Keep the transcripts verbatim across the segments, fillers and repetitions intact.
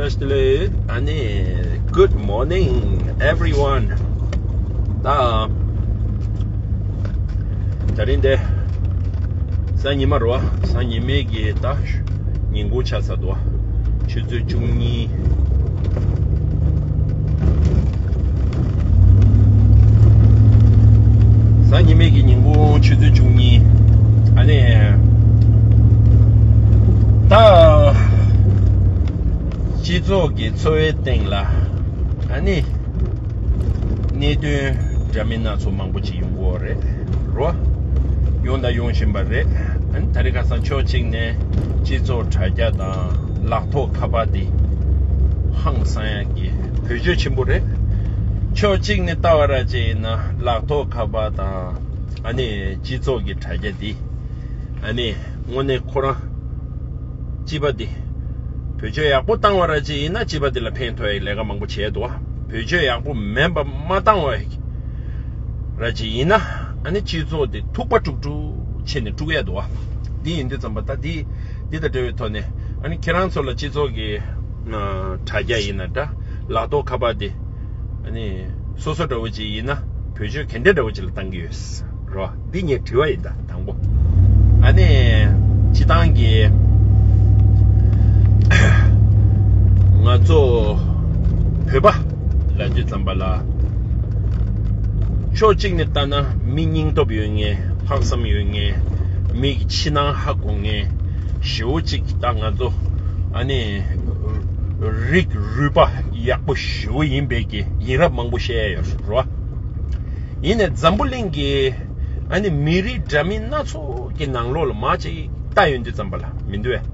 Firstly, ཨ་ནི། Good morning, everyone. ད་ད་རིང་འདི་གཟའ་ཉི་མ་རེད་བ། གཟའ་ཉི་མའི་གི་ད་ཉིན་གུང་ཆགས་ཚར་འདུག་བ། ཆུ་ཚོད་བཅུ་གཉིས། གཟའ་ཉི་མའི་གི་ཉིན་གུང་ཆུ་ཚོད་བཅུ་གཉིས། ཨ་ནི། ད་སྤྱི་ཚོགས་ཀྱི་འཚོ་བའི་སྟེང་ལ་ཨ་ནི་གནད་དོན་འདྲ་མིན་སྣ་ཚོགས་མང་པོ་ཅིག་ཡོང་གི་ཡོད་རེད་རོ། ཡོང་དང་ཡོང་བཞིན་པ་རེད། ཨ་ནི་ད་རེས་ཁ་སང་ཕྱོགས་གཅིག་ནས་སྤྱི་ཚོགས་དྲ་རྒྱ་དང་ལག་ཐོགས་ཁ་པར་དེ་ཧང་སང་ཡག་གི་བེད་སྤྱོད་ཆེན་པོ་རེད། ཕྱོགས་གཅིག་ནས་ལྟ་བ་ར་ཅིག་ཡིན་ན་ལག་ཐོགས་ཁ་པར་དང་ཨ་ནི་སྤྱི་ཚོགས་ཀྱི་དྲ་རྒྱ་དེ་ཨ་ནི་དངོས་གནས་ཁོ་རང་སྤྱི་པ་དེ་བེད་སྤྱོད་ཡག་པོ་བཏང་བ་ར་ཅིག་ཡིན་ན་སྤྱི་པ་དེ་ལ་ཕན་ཐོགས་ཡག་ལས་ཀ་མང་པོ་བྱས་འདུག་བ། བེད་སྤྱོད་ཡག་པོ་མེད་པ་མ་བཏང་བ་ར་ཅིག་ཡིན་ན་ཨ་ནི་སྤྱི་ཚོགས་དེ་ཐུག་པ་དཀྲུག་དཀྲུག་བྱས་ནས་དཀྲུག་ཡག་འདུག་བ། འདི་ཡིན་དུས་ཙམ་པ་ད་འདི་འདི་དང་འབྲེལ་བའི་ཐོག་ནས་ཨ་ནི་ཁྱེད་རང་ཚོ་ལ་སྤྱི་ཚོགས་ཀྱི་ཨ་དྲ་རྒྱ་ཡིན་ན་འདྲ། ལག་ཐོགས་ཁ་པར་དེ་ཨ་ནི་སོ་སོ་འདྲ་བོ་ཅིག་ཡིན་ན་བེད་སྤྱོད་ག་འདྲ་འདྲ་བོ་ཅིག་ལ་བཏང་གི་ཡོད་རོ། འདི་ངའི་དྲི་བ་ཡིན་ད་དང་པོ། ཨ་ནི་སྤྱི་བཏང་གི་ང་ཚོ་བོད་པ་ལབ་དུས་ཙམ་པ་ལ་ཕྱོགས་གཅིག་ནས་ལྟ་ན་མི་སྙིང་སྟོབས་ཡོད་མཁན། ལྷག་བསམ་ཡོད་མཁན། མི་གི་ཕྱི་ནང་ཧ་གོ་མཁན་ཞེ་བོ་གཅིག་ད་ང་ཚོ་ཨ་ནི་རིགས་རུས་པ་ཡག་པོ་ཞེ་བོ་ཡིན་པའི་གི་ཡིན་རབས་མང་པོ་བཤད་ཡ་ཡོད་རེད་བ། ཡིན་ནའི་འཛམ་བུ་གླིང་གི་ཨ་ནི་མི་རིགས་འདྲ་མིན་སྣ་ཚོགས་ཀྱི་ནང་ལོགས་ལ་མ་ཅིག་ལྟ་ཡོང་དུས་ཙམ་པ་ལ་མི་འདུག་བས།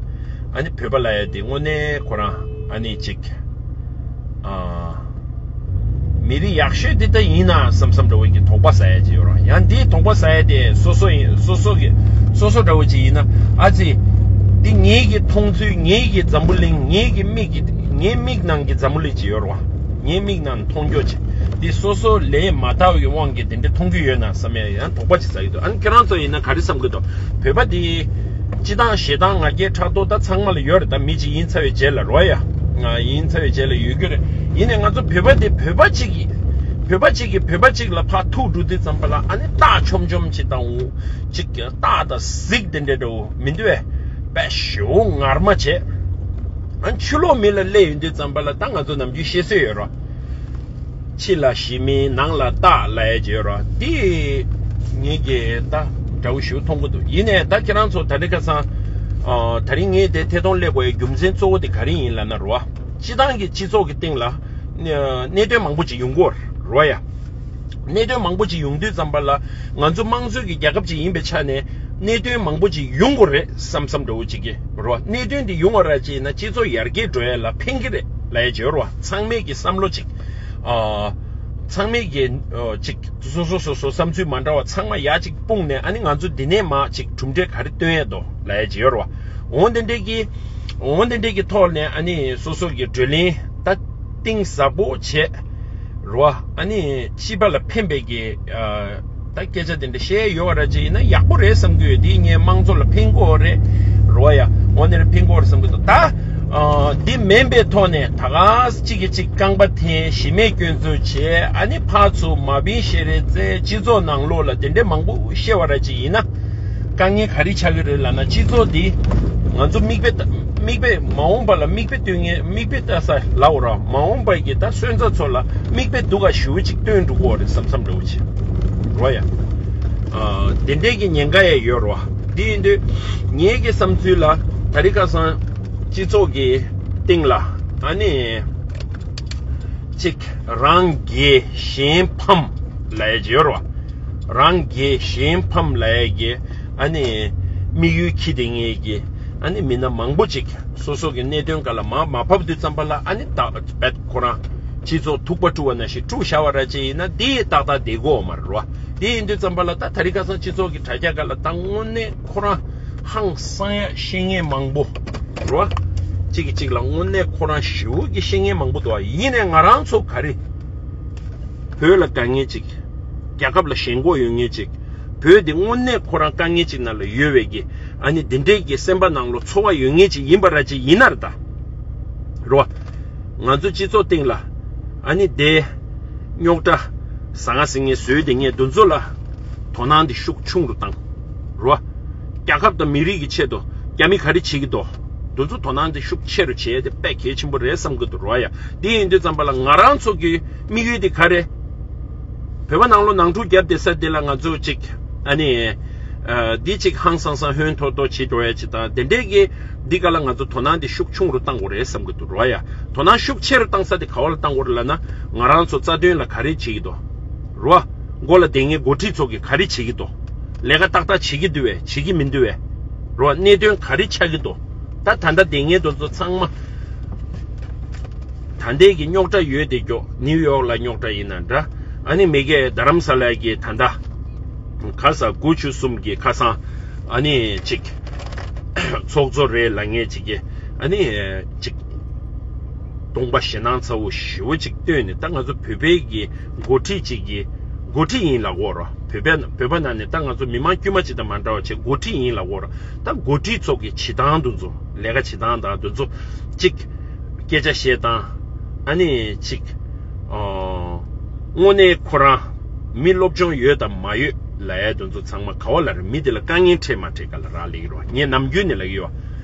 ཨ་ནི་བོད་པ་ལབ་ཡ་དེ་དངོས་གནས་ཁོ་རང་ཨ་ནི་ཅིག་ཨ། མི་རིགས་ཡག་ཤོས་འདི་ལྟ་ཡིན་ན་བསམ་བསམ་འདྲ་བོ་གི་དོགས་པ་ཟ་ཡ་ཅིག་ཡོད་ར། ཡང་འདིའི་དོགས་པ་ཟ་ཡ་དེ་སོ་སོ་ཡིན་སོ་སོ་གི་སོ་སོ་འདྲ་བོ་ཅིག་ཡིན་ན་ཨ་ཙི། འདི་ངེད་ཀྱི་མཐོང་ཚུལ། ངེད་ཀྱི་འཛམ་བུ་གླིང་། ངེད་ཀྱི་མིག་གི་ངའི་མིག་ནང་གི་འཛམ་བུ་གླིང་ཅིག་ཡོད་ར། ངའི་མིག་ནང་མཐོང་རྒྱུ་ཅིག་འདི་སོ་སོ་ལས་མ་དག་པའི་དབང་གིས་དེ་འདྲ་མཐོང་རྒྱུ་ཡོད་ན་བསམ་ཡ་ཡང་དོགས་པ་ཅིག་ཟ་གི་འདུག་ཨ་ནི་ཁྱེད་རང་ཚོ་ཡིན་ན་ག་རེ་བསམ་གི་འདུག་བོད་པ་འདི་སྤྱི་བཏང་ཞེ་སྡང་ང་རྒྱལ་ཕྲག་དོག་ད་ཚང་མ་ལ་ཡོད་རེད། ད་མི་གཅིག་ཡིན་ཚར་བའི་རྗེས་ལ་རོ་ཡ། ང་ཡིན་ཚར་བའི་རྗེས་ལ་ཡོད་རྒྱུ་རེད། ཡིན་ནའི་ང་ཚོ་བོད་པ་དེ་བོད་པ་གཅིག་གིས་བོད་པ་གཅིག་གིས་བོད་པ་གཅིག་ལ་ཕར་ཐུག་འགྲོ་དུས་ཙམ་པ་ལ་ཨ་ནི་སྟག་ཆོམ་ཆོམ་ཅིག་དང་འུ་ཅིག་སྟག་དང་གཟིག་དེ་འདྲ་འདྲ་བོ་མི་འདུག་བས། པད་ཞོ་ངར་མ་བྱས། ཨ་ཕྱི་ལོགས་མི་ལ་སླེབས་ཡོང་དུས་ཙམ་པ་ལ་ད་ང་ཚོ་ནམ་རྒྱུན་བཤད་སྲོལ་ཡོད་རོ། ཕྱི་ལ་ཞི་མི་ནང་ལ་སྟག་ལབ་ཡ་ཅིག་ཡོད་རོ། དེ་ངེད་ཀྱིས་ད་འདྲ་བོ་ཞིག་མཐོང་གི་འདུག་ཡིན་ནའི་ད་ཁྱེད་རང་ཚོ་ད་རེས་ཁ་སང་ཨ་ད་རིང་ངས་དེ་ཐད་གཏོང་སླེབས་དགོས་ཡའི་རྒྱུ་མཚན་གཙོ་བོ་དེ་ག་རེ་ཡིན་ལབ་ན་རོ། སྤྱི་བཏང་གི་སྤྱི་ཚོགས་ཀྱི་སྟེང་ལ་གནད་དོན་མང་པོ་ཅིག་ཡོང་གི་ཡོད་རོ་ཡ། གནད་དོན་མང་པོ་ཅིག་ཡོང་དུས་ཙམ་པ་ལ་ང་ཚོ་དམངས་གཙོའི་གི་རྒྱལ་ཁབ་ཅིག་ཡིན་པའི་ཆ་ནས་གནད་དོན་མང་པོ་ཅིག་ཡོང་དགོས་རེད་བསམ་བསམ་འདྲ་བོ་ཅིག་གི་རོ། གནད་དོན་འདི་ཡོང་བ་ར་ཅིག་ཡིན་ན་སྤྱི་ཚོགས་ཡར་རྒྱས་འགྲོ་ཡ་ལ་ཕན་གི་རེད་ལབ་ཡ་ཅིག་ཡོད་རོ། ཚང་མས་གི་བསམ་བློ་ཅིག་ཨ། ཚང་མས་གི་ཨ་ཅིག་སོ་སོ་སོ་སོ་བསམ་ཚུལ་མ་འདྲ་བ་ཚང་མ་ཡར་ཅིག་སྤུངས་ནས་ཨ་ནི་ང་ཚོ་འདི་ནས་མར་ཅིག་གྲུབ་འབྲས་ག་རེ་སྟོན་ཡ་འདུག་ལབ་ཡ་ཅིག་ཡོད་རོ། འོ་འདི་འདྲས་ཀྱི་འོ་འདི་འདྲས་ཀྱི་ཐོག་ནས་ཨ་ནི་སོ་སོ་གི་བགྲོ་གླེང་ད་གཏིང་ཟབ་པོ་བྱས་རོ། ཨ་ནི་སྤྱི་པ་ལ་ཕན་པའི་གི་ཨ་ད་སྐད་ཆ་དེ་འདྲ་བཤད་ཡོད་བ་ར་ཅིག་ཡིན་ན་ཡག་པོ་རེད་བསམ་གི་ཡོད། དེ་ངས་དམངས་གཙོ་ལ་ཕན་གོ་རེད་རོ་ཡ། འོ་ནི་རེ་ཕན་གོ་རེད་བསམ་གི་འདུག་ད་ཨ་འདི་མིན་པའི་ཐོག་ནས་ད་ག་གཅིག་གིས་གཅིག་རྐང་པ་འཐེན་གཞི་མེད་སྐྱོན་འཛུགས་བྱས་ཨ་ནི་ཕར་ཚུར་མ་ཕན་ཤེས་རེད་ཙེ་སྤྱི་ཚོགས་ནང་ལོགས་ལ་དེ་འདྲའི་མང་པོ་བཤད་བ་ར་ཅིག་ཡིན་ན། དཀའ་ངལ་ག་རེ་ཆགས་ཀྱི་རེད་ལབ་ན་སྤྱི་ཚོགས་འདི་ང་ཚོ་མིག་དཔེ་ལྟ་མིག་དཔེ་མ་འོངས་པ་ལ་མིག་དཔེ་སྟོན་མཁན་མིག་དཔེ་ལྟ་ས་ལབ་ར་མ་འོངས་པ་གི་ད་སོན་རྩ་ཚོ་ལ་མིག་དཔེ་སྡུག་ག་ཞུ་ཅིག་སྟོན་འགྲོ་གི་རེད་བསམ་བསམ་འདྲ་བོ་ཅིག་རོ་ཡ། ཨ་དེ་འདྲའི་གི་ཉེན་ཁ་ཡང་ཡོད་རོ། འདི་ཡིན་དུས་ངའི་གི་བསམ་ཚུལ་ལ་ད་རེས་ཁ་སང་སྤྱི་ཚོགས་ཀྱི་སྟེང་ལ་ཨ་ནི། གཅིག་རང་རྒྱལ་གཞན་ཕམ་ལབ་ཡ་ཅིག་ཡོད་རེད་བ། རང་རྒྱལ་གཞན་ཕམ་ལབ་ཡ་གི་ཨ་ནི་དམིགས་ཡུལ་འཁྱེར་བསྡད་མཁན་གྱི་ཨ་ནི་མི་སྣ་མང་པོ་ཅིག་སོ་སོ་གི་གནད་དོན་སྒང་ལ་མར་མ་བབས་དུས་ཙམ་པ་ལ་ཨ་ནི་ད་བད་ཁོ་རང་སྤྱི་ཚོགས་ཐུག་པ་དཀྲུག་པ་ནང་བཞིན་དཀྲུག་བཞག་པ་ར་ཅིག་ཡིན་ན་དེ་ཏག་ཏག་བསྡད་ཀྱི་ཡོད་མ་རེད་བ། དེ་ཡིན་དུས་ཙམ་པ་ལ་ད་ད་རེས་ཁ་སང་སྤྱི་ཚོགས་ཀྱི་དྲ་རྒྱ་སྒང་ལ་ད་དངོས་གནས་ཁོ་རང་ཧང་སང་ཡ་བཤད་མཁན་མང་པོ་རེད་བ། གཅིག་གིས་གཅིག་ལ་དངོས་གནས་ཁོ་རང་ཞེ་པོ་གི་བཤད་མཁན་མང་པོ་འདུག་བ། ཡིན་ནའི་ང་རང་ཚོ་ག་རེ་བོད་ལ་དཀའ་ངལ་ཅིག་རྒྱལ་ཁབ་ལ་ཞེན་ཁོག་ཡོད་མཁན་ཅིག་བོད་འདི་དངོས་གནས་ཁོ་རང་དཀའ་ངལ་ཅིག་ནང་ལ་ཡོད་པའི་གི་ཨ་ནི་འདི་འདྲའི་གི་སེམས་པ་ནང་ལོགས་ཚོར་བ་ཡོད་མཁན་ཅིག་ཡིན་པ་ར་ཅིག་ཡིན་ན་རེད་ད། རེད་བ། ང་ཚོ་སྤྱི་ཚོགས་སྟེང་ལ་ཨ་ནི་དེ་རྙོག་དྲ་ཟང་ངེ་ཟིང་ངེ་བཟོས་དེ་ངས་དེ་ཚོ་ལ་དོ་སྣང་དེ་ཤུགས་ཆུང་རུ་བཏང་རོ། རྒྱལ་ཁབ་དང་མི་རིགས་ཀྱི་ཆེད་དུ་རྒྱ་མི་ག་རེ་བྱེད་ཀྱི་འདུག་དེ་ཚོ་དོ་སྣང་དེ་ཤུགས་ཆེ་རུ་བྱས་ཏེ་དཔེ་གལ་ཆེན་པོ་རེད་བསམ་གྱི་འདུག་རོ་ཡ། དེ་ཡིན་དུས་ཙམ་པ་ལ་ང་རང་ཚོ་གི་དམིགས་ཡུལ་དེ་ག་རེ། བོད་པ་ནང་ལོགས་ནང་འཁྲུག་བརྒྱབ་བསྡད་ས་དེ་ལ་ང་ཚོ་ཅིག་ཨ་ནི་ཨ་འདི་ཅིག་ཧང་སང་སང་ཧོན་ཐོར་ཐོར་བྱེད་འགྲོ་ཡ་ཅིག་དང་དེ་འདྲས་ཀྱི་འདི་ག་ལ་ང་ཚོ་དོ་སྣང་དེ་ཤུགས་ཆུང་རུ་བཏང་དགོས་རེད་བསམ་གྱི་འདུག་རོ་ཡ། དོ་སྣང་ཤུགས་ཆེ་རུ་བཏང་ས་དེ་ག་བ་ལ་བཏང་དགོས་རེད་ལབ་ན། ང་རང་ཚོ་རྩ་དོན་ལ་ག་རེ་བྱེད་ཀྱི་འདུག་རོ། མགོ་ལ་བསྡད་མཁན་འགོ་ཁྲིད་ཚོ་གིས་ག་རེ་བྱེད་ཀྱི་འདུག་ལས་ཀ་ཏག་ཏག་བྱེད་ཀྱི་འདུག་བས་བྱེད་ཀྱི་མི་འདུག་བས། རོ། གནད་དོན་ག་རེ་ཆགས་ཀྱི་འདུག་ད་ད་ལྟ་བསྡད་མཁན་དེ་ཚོ་ཚང་མ། ད་ལྟའི་གི་རྙོག་དྲ་ཡོད་དེ་མགྱོགས་ནིའུ་ཡོག་ལ་རྙོག་དྲ་ཡིན་ན་འདྲ། ཨ་ནི་མི་གེ་རྡ་རམ་ས་ལ་གི་ད་ལྟ་ག་ས་དགུ་བཅུ་གསུམ་གི་ཁ་སང་ཨ་ནི་ཅིག་ཚོགས་གཙོ་རེད་ལབ་མཁན་ཅིག་གི་ཨ་ནི་ཅིག་སྟོང་པ་ཞེད་སྣང་ཚ་བོ་ཞེ་བོ་ཅིག་བཏོན་ནས། ད་ང་ཚོ་བོད་པའི་གི་འགོ་ཁྲིད་ཅིག་གི་འགོ་ཁྲིད་ཡིན་ལབ་དགོས་རོ། བོད་པའི་བོད་པ་ནང་ནས་ད་ང་ཚོ་མི་མང་དཀྱུས་མ་ཅིག་དང་མ་འདྲ་བ་བྱས་འགོ་ཁྲིད་ཡིན་ལབ་དགོས་རོ། ད་འགོ་ཁྲིད་ཚོ་གི་བྱེད་སྟངས་དེ་ཚོ་ལས་ཀ་བྱེད་སྟངས་དང་དེ་ཚོ་ཅིག་སྐད་ཆ་བཤད་སྟངས་ཨ་ནི་ཅིག་ཨོ། དངོས་གནས་ཁོ་རང་མི་སློབ་སྦྱོང་ཡོད་དང་མ་ཡོད་ལབ་ཡ་དེ་ཚོ་ཚང་མ་ག་བ་ལ་རེད། མི་དེ་ལ་དཀའ་ངལ་འཕྲད་མ་འཕྲད་ག་ལ་རག་ལས་ཀྱི་རེད་བ། ངས་ནམ་རྒྱུན་ནས་ལབ་ཀྱི་ཡོད།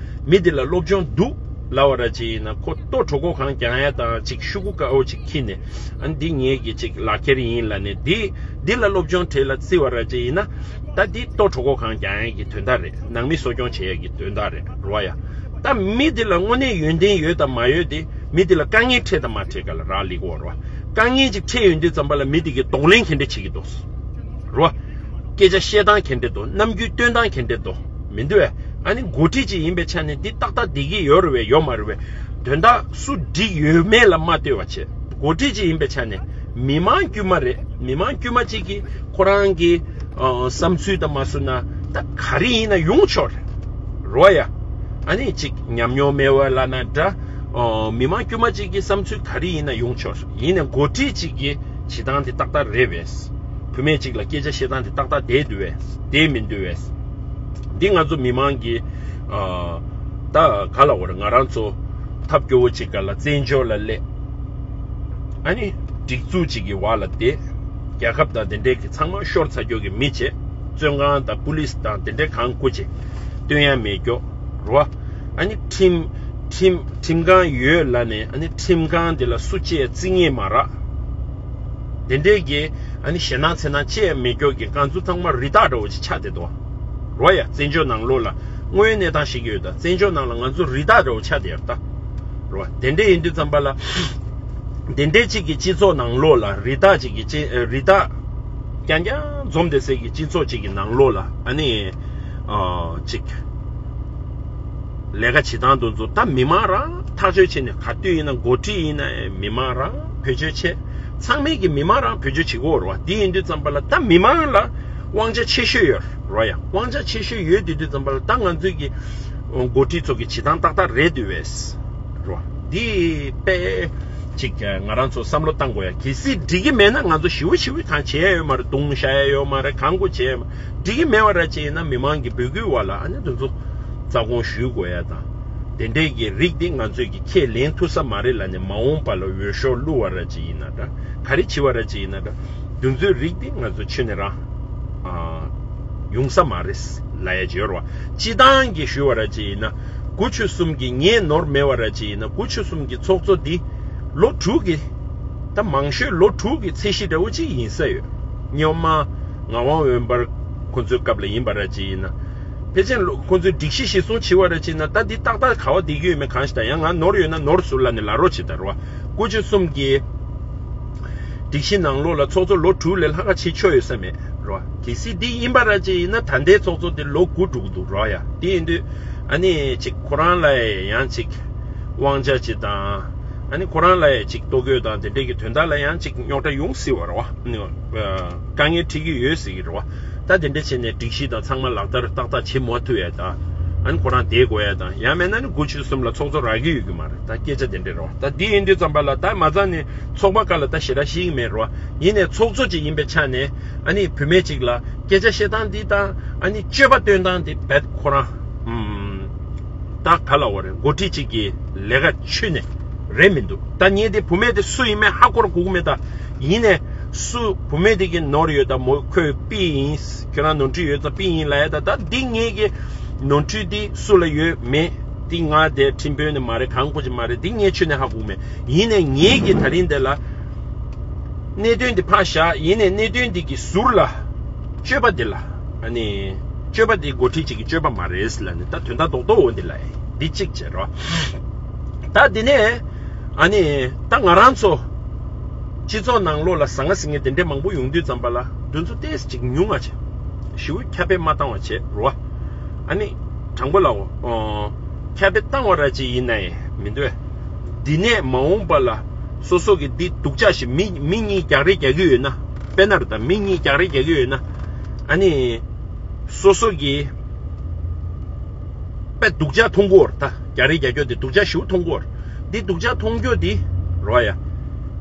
མི་དེ་ལ་སློབ་སྦྱོང་འདུག་ལབ་པ་ར་ཅིག་ཡིན་ན་ཁོ་ལྟོ་གྲོད་ཁོག་གང་རྒྱག་ཡ་དང་ཅིག་ཤུ་གུ་དཀར་པོ་ཅིག་འཁྱེར་ནས། ཨ་ནི་འདི་ངེད་ཀྱི་ཅིག་ལག་ཁྱེར་ཡིན་ལབ་ནས། འདི་འདི་ལ་སློབ་སྦྱོང་བྱེད་ལ་བརྩི་བ་ར་ཅིག་ཡིན་ན། ད་འདི་ལྟོ་གྲོད་ཁོག་གང་རྒྱག་ཡ་གི་དོན་དག་རེད། ནང་མི་གསོ་སྐྱོང་བྱེད་ཡ་གི་དོན་དག་རེད་རོ་ཡ། ད་མི་དེ་ལ་དངོས་གནས་ཡོན་ཏན་ཡོད་དང་མ་ཡོད་དེ། མི་དེ་ལ་དཀའ་ངལ་འཕྲད་དང་མ་འཕྲད་ག་ལ་རག་ལས་ཀྱི་རེད་བ། དཀའ་ངལ་ཅིག་འཕྲད་ཡོང་དུས་ཙམ་པ་ལ་མི་དེ་གིས་གདོང་ལེན་ག་འདྲ་བྱེད་ཀྱི་འདུག་རོ། སྐད་ཆ་བཤད་སྟངས་ག་འདྲ་འདུག་རྣམ་འགྱུར་སྟོན་སྟངས་ག་འདྲ་འདུག་མི་འདུག་བས། ཨ་ནི་འགོ་ཁྲིད་ཅིག་ཡིན་པའི་ཆ་ནས་འདི་ཏག་ཏག་བསྡད་ཀྱི་ཡོད་རེད་བས་ཡོད་མ་རེད་བས། དོན་དག་སུ་འགྲིག་ཡོད་མེད་ལ་མ་ལྟོས་པ་བྱས། འགོ་ཁྲིད་ཅིག་ཡིན་པའི་ཆ་ནས་མི་མང་དཀྱུས་མ་རེད། མི་མང་དཀྱུས་མ་ཅིག་གིས་ཁོ་རང་གི་ཨ་བསམ་ཚུལ་དང་མ་བཟོ་ན་ད་ག་རེ་ཡིན་ན་ཡོང་ཆོག་རེད་རོ་ཡ། ཨ་ནི་ཅིག་ཉམས་མྱོང་མེད་པ་ལབ་ན་འདྲ། ཨ་མི་མང་དཀྱུས་མ་ཅིག་གི་བསམ་ཚུལ་ག་རེ་ཡིན་ན་ཡོང་ཆོག་རེད། ཡིན་ནའི་འགོ་ཁྲིད་ཅིག་གི་བྱེད་སྟངས་དེ་ཏག་ཏག་རེད་བས། བུད་མེད་ཅིག་ལ་སྐད་ཆ་བཤད་སྟངས་དེ་ཏག་ཏག་བསྡད་འདུག་བས་བསྡད་མི་འདུག་བས། འདི་ང་ཚོ་མི་མང་གི་ཨ་ད་ག་ལབ་དགོས་རེད། ང་རང་ཚོ་ཐབས་སྐྱོ་བོ་ཅིག་ག་ལ་བཙན་བྱོལ་ལ་སླེབས། ཨ་ནི་སྒྲིག་འཛུགས་ཅིག་གི་འོག་ལ་བསྡད། རྒྱལ་ཁབ་དང་དེ་འདྲའི་གི་ཚང་མ་ཤོར་ཚར་རྒྱུ་གི་མི་བྱས། བཙོན་ཁང་དང་པུ་ལིས་དང་དེ་འདྲའི་གང་བཀུར་བྱས། སྟོན་ཡ་མེད་རྒྱུ་རོ། ཨ་ནི་ཁྲིམས་ཁྲིམས་ཁྲིམས་ཁང་ཡོད་ལབ་ནས་ཨ་ནི་ཁྲིམས་ཁང་དེ་ལ་སུ་གཅིག་བརྩི་ངེས་མ་རག་དེ་འདྲའི་གི་ཨ་ནི་ཞེད་སྣང་འཚེར་སྣང་ཅི་ཡང་མེད་རྒྱུ་གི་ང་ཚོ་ཚང་མ་རི་དྭགས་འདྲ་བོ་ཅིག་ཆགས་བསྡད་འདུག་རོ་ཡ། བཙན་བྱོལ་ནང་ལོགས་ལ་དངོས་ཡོད་གནས་སྟངས་ཤིག་ཡོད་ད། བཙན་བྱོལ་ནང་ལ་ང་ཚོ་རི་དྭགས་འདྲ་བོ་ཆགས་བསྡད་ཡོད་ད། རོ། དེ་འདྲ་ཡིན་དུས་ཙམ་པ་ལ། དེ་འདྲའི་གཅིག་གི་སྤྱི་ཚོགས་ནང་ལོགས་ལ་རི་དྭགས་གཅིག་གི་སྤྱི་ཨ་རི་དྭགས་རྐྱང་རྐྱང་འཛོམས་བསྡད་སའི་གི་སྤྱི་ཚོགས་གཅིག་གི་ནང་ལོགས་ལ་ཨ་ནི་ཨ་གཅིག་ལས་ཀ་བྱེད་སྟངས་དེ་ཚོ་ད་མི་མང་རང་ཐག་གཅོད་བྱས་ནས། ག་དུས་ཡིན་ན་འགོ་ཁྲིད་ཡིན་ན་མི་མང་རང་བེད་སྤྱོད་བྱས། ཚང་མས་གི་མི་མང་རང་བེད་སྤྱོད་བྱེད་དགོས་རེད་བ། དེ་ཡིན་དུས་ཙམ་པ་ལ་ད་མི་མང་ལ་དབང་ཆ་ཆེ་ཤོས་ཡོད་རེད་བ་ཡ། དབང་ཆ་ཆེ་ཤོས་ཡོད་དུས་དུས་ཙམ་པ་ལ་ད་ང་ཚོའི་གི་འགོ་ཁྲིད་ཚོ་གི་བྱེད་སྟངས་ཏག་ཏག་རེད་འདུག་བས། རོ། འདི་དཔེ་ཅིག་ང་རང་ཚོ་བསམ་བློ་བཏང་དགོས་ཡ། གལ་སྲིད་འགྲིག་གི་མེད་ན་ང་ཚོ་ཞི་བ་ཞི་བ་གང་བྱེད་ཡ་ཡོད་མ་རེད། རྡུང་བཞག་ཡ་ཡོད་མ་རེད། གང་དགོས་བྱེད་ཡ་ཡོད་མ་རེད། འགྲིག་གི་མེད་པ་ར་ཅིག་ཡིན་ན་མི་མང་གི་འབོད་སྐུལ་བ་ལ་ཨ་ནི་དེ་ཚོ་རྩ་དགོངས་ཞུ་དགོས་ཡ་དང་། དེ་འདྲའི་གི་རིགས་འདི་ང་ཚོས་ཀྱི་ཁས་ལེན་ཐུབ་ས་མ་རེད་ལབ་ནས་མ་འོངས་པ་ལ་འོས་ཤོག་བླུ་བ་ར་ཅིག་ཡིན་ན་འདྲ། ག་རེ་བྱེད་པ་ར་ཅིག་ཡིན་ན་འདྲ། དེ་ཚོའི་རིགས་འདི་ང་ཚོ་ཁྱོན་ནས་རང་ཨ་ཡོང་ས་མ་རེད་ལབ་ཡ་ཅིག་ཡོད་རེད་བ། སྤྱི་བཏང་གི་ཞུ་བ་ར་ཅིག་ཡིན་ན་དགུ་བཅུ་གསུམ་གི་ངས་ནོར་མེད་པ་ར་ཅིག་ཡིན་ན་དགུ་བཅུ་གསུམ་གི་ཚོགས་གཙོ་འདི་ལོ་དྲུག་གི་ད་མང་ཤོས་ལོ་དྲུག་གི་ཚད་གཞི་འདྲ་བོ་ཅིག་ཡིན་ས་ཡོད། སྔོན་མ་ངག་དབང་འོད་འབར་ཁོ་ཚོའི་སྐབས་ལ་ཡིན་པ་ར་ཅིག་ཡིན་ན། ཕལ་ཆེར་ལོ་ཁོ་ཚོས་སྒྲིག་གཞི་གཞིར་བཟུང་བྱེད་པ་ར་ཅིག་ན་ད་འདི་ཏག་ཏག་ག་བ་བསྡད་ཀྱི་ཡོད་མེད་གང་ཞིག་དང་། ཡང་ང་ནོར་ཡོད་ན་ནོར་ཟུར་ལ་ནས་ལབ་རོགས་བྱེད་ད་རོ། དགུ་བཅུ་གསུམ་གྱི་སྒྲིག་གཞི་ནང་ལོགས་ལ་ཚོགས་གཙོ་ལོ་དྲུག་ལས་ལྷག་ག་བྱེད་ཆོག་ཡོད་ས་མེད་རོ། གལ་སྲིད་འདི་ཡིན་པ་ར་ཅིག་ཡིན་ན་ད་ལྟའི་ཚོགས་གཙོ་དེ་ལོ་དགུ་འགྲོ་གི་འདུག་རོ་ཡ། དེ་ཡིན་དུས་ཨ་ནི་ཅིག་ཁོ་རང་ལ་ཡང་ཅིག་དབང་ཆ་ཅིག་དང་། ཨ་ནི་ཁོ་རང་ལ་ཡང་ཅིག་ལྟོ་གོས་དང་དེ་འདྲས་ཀྱི་དོན་དག་ལ་ཡང་ཅིག་རྙོག་དྲ་ཡོང་སྲིད་པ་རེད་བ། དཀའ་ངལ་འཕྲད་ཀྱི་ཡོད་སྲིད་ཀྱི་རེད་བ། ད་དེ་འདྲས་བྱས་ནས་སྒྲིག་གཞི་དང་ཚང་མ་ལག་བསྟར་ཏག་ཏག་བྱེད་མ་ཐུབ་ཡ་ད། ཨ་ནི་ཁོ་རང་བསྡད་དགོས་ཡ་དང་། ཡང་མེད་ན་ནི་དགུ་བཅུ་གསུམ་ལ་ཚོགས་གཙོ་རག་གི་ཡོད་ཀྱི་མ་རེད། ད་སྐད་ཆ་དེ་འདྲས་རེད་བ། ད་འདི་ཡིན་དུས་ཙམ་པ་ལ་ད་མ་རྩ་ནས་ཚོགས་པ་ཁག་ལ་ད་ཞེ་དྲག་ཤེས་ཀྱི་མེད་རེད་བ། ཡིན་ནའི་ཚོགས་གཙོ་ཅིག་ཡིན་པའི་ཆ་ནས་ཨ་ནི་བུད་མེད་ཅིག་ལ་སྐད་ཆ་བཤད་སྟངས་འདི་དང་ཨ་ནི་སྤྱོད་པ་སྟོན་སྟངས་འདི་རྦད་ཁོ་རང་ད་ག་ལབ་དགོས་རེད། འགོ་ཁྲིད་ཅིག་གི་ལས་ཀ་ཁྱོན་ནས་ རེད་མི་འདུག་ད་ངས་དེ་བུད་མེད་དེ་སུ་ཡིན་མིན་ཧ་གོ་ར་གོ་གི་མེད་ད། ཡིན་ནས་སུ་བུད་མེད་དེ་གི་ནོར་ཡོད་ད་མོ་ཁོས་པི་ཡིན། ཁྱོད་རང་ནོར་འཁྲུལ་ཡོད་ཙང་པི་ཡིན་ལབ་ཡ་ད། ད་འདི་ངས་གི་ནོར་འཁྲུལ་འདི་སུ་ལ་ཡོད་མེད་འདི་ང་དེ་ཁྲིམས་དཔོན་ནི་མ་རེད། གང་དགོས་ཀྱི་མ་རེད། འདི་ངས་ཁྱོན་ནས་ཧ་གོ་གི་མེད། ཡིན་ནས་ངས་གི་ད་རིང་འདི་ལ་གནད་དོན་འདི་ཕར་བཞག་ཡིན་ནས་གནད་དོན་འདི་གི་ཟུར་ལ་སྤྱོད་པ་འདི་ལ་ཨ་ནི་སྤྱོད་པ་འདི་འགོ་ཁྲིད་ཅིག་གི་སྤྱོད་པ་མ་རེད་ལབ་ནས་ད་དོན་དག་རྡོག་རྡོག་འོ་འདི་ལ་འདི་གཅིག་བྱེད་རོགས། ད་འདི་ནས་ཨ་ནི་ད་ང་རང་ཚོ་སྤྱི་ཚོགས་ནང་ལོགས་ལ་ཟང་ངེ་ཟིང་ངེ་དེ་འདྲས་མང་པོ་ཡོང་དུས་ཙམ་པ་ལ་འདི་ཚོ་ཏོག་ཙམ་ཅིག་ཉུང་ང་བྱེད། ཞེ་པོ་ཁྱབ་སྤེལ་མ་བཏང་བ་བྱེད་རོགས། ཨ་ནི་དྲང་པོ་ལབ་འོ། ཁྱབ་སྤེལ་བཏང་བ་ར་ཅིག་ཡིན་ན་ཡང་མི་འདུག་འདི་ནས་མ་འོངས་པ་ལ་སོ་སོ་གི་འདི་སྡུག་ཅག་ཞིག་མི་མི་གཉིས་རྒྱག་རེས་རྒྱག་གི་ཡོད་ན། དཔེར་ན་རེད་ད། མི་གཉིས་རྒྱག་རེས་རྒྱག་གི་ཡོད་ན། ཨ་ནི་སོ་སོ་གི་དཔེ་སྡུག་ཅག་མཐོང་གི་ཡོད་རེད་ད། རྒྱག་རེས་རྒྱག་རྒྱུ་དེ་སྡུག་ཅག་ཞེ་པོ་མཐོང་གི་ཡོད་རེད། འདི་སྡུག་ཅག་མཐོང་རྒྱུ་འདི་རོ་ཡ།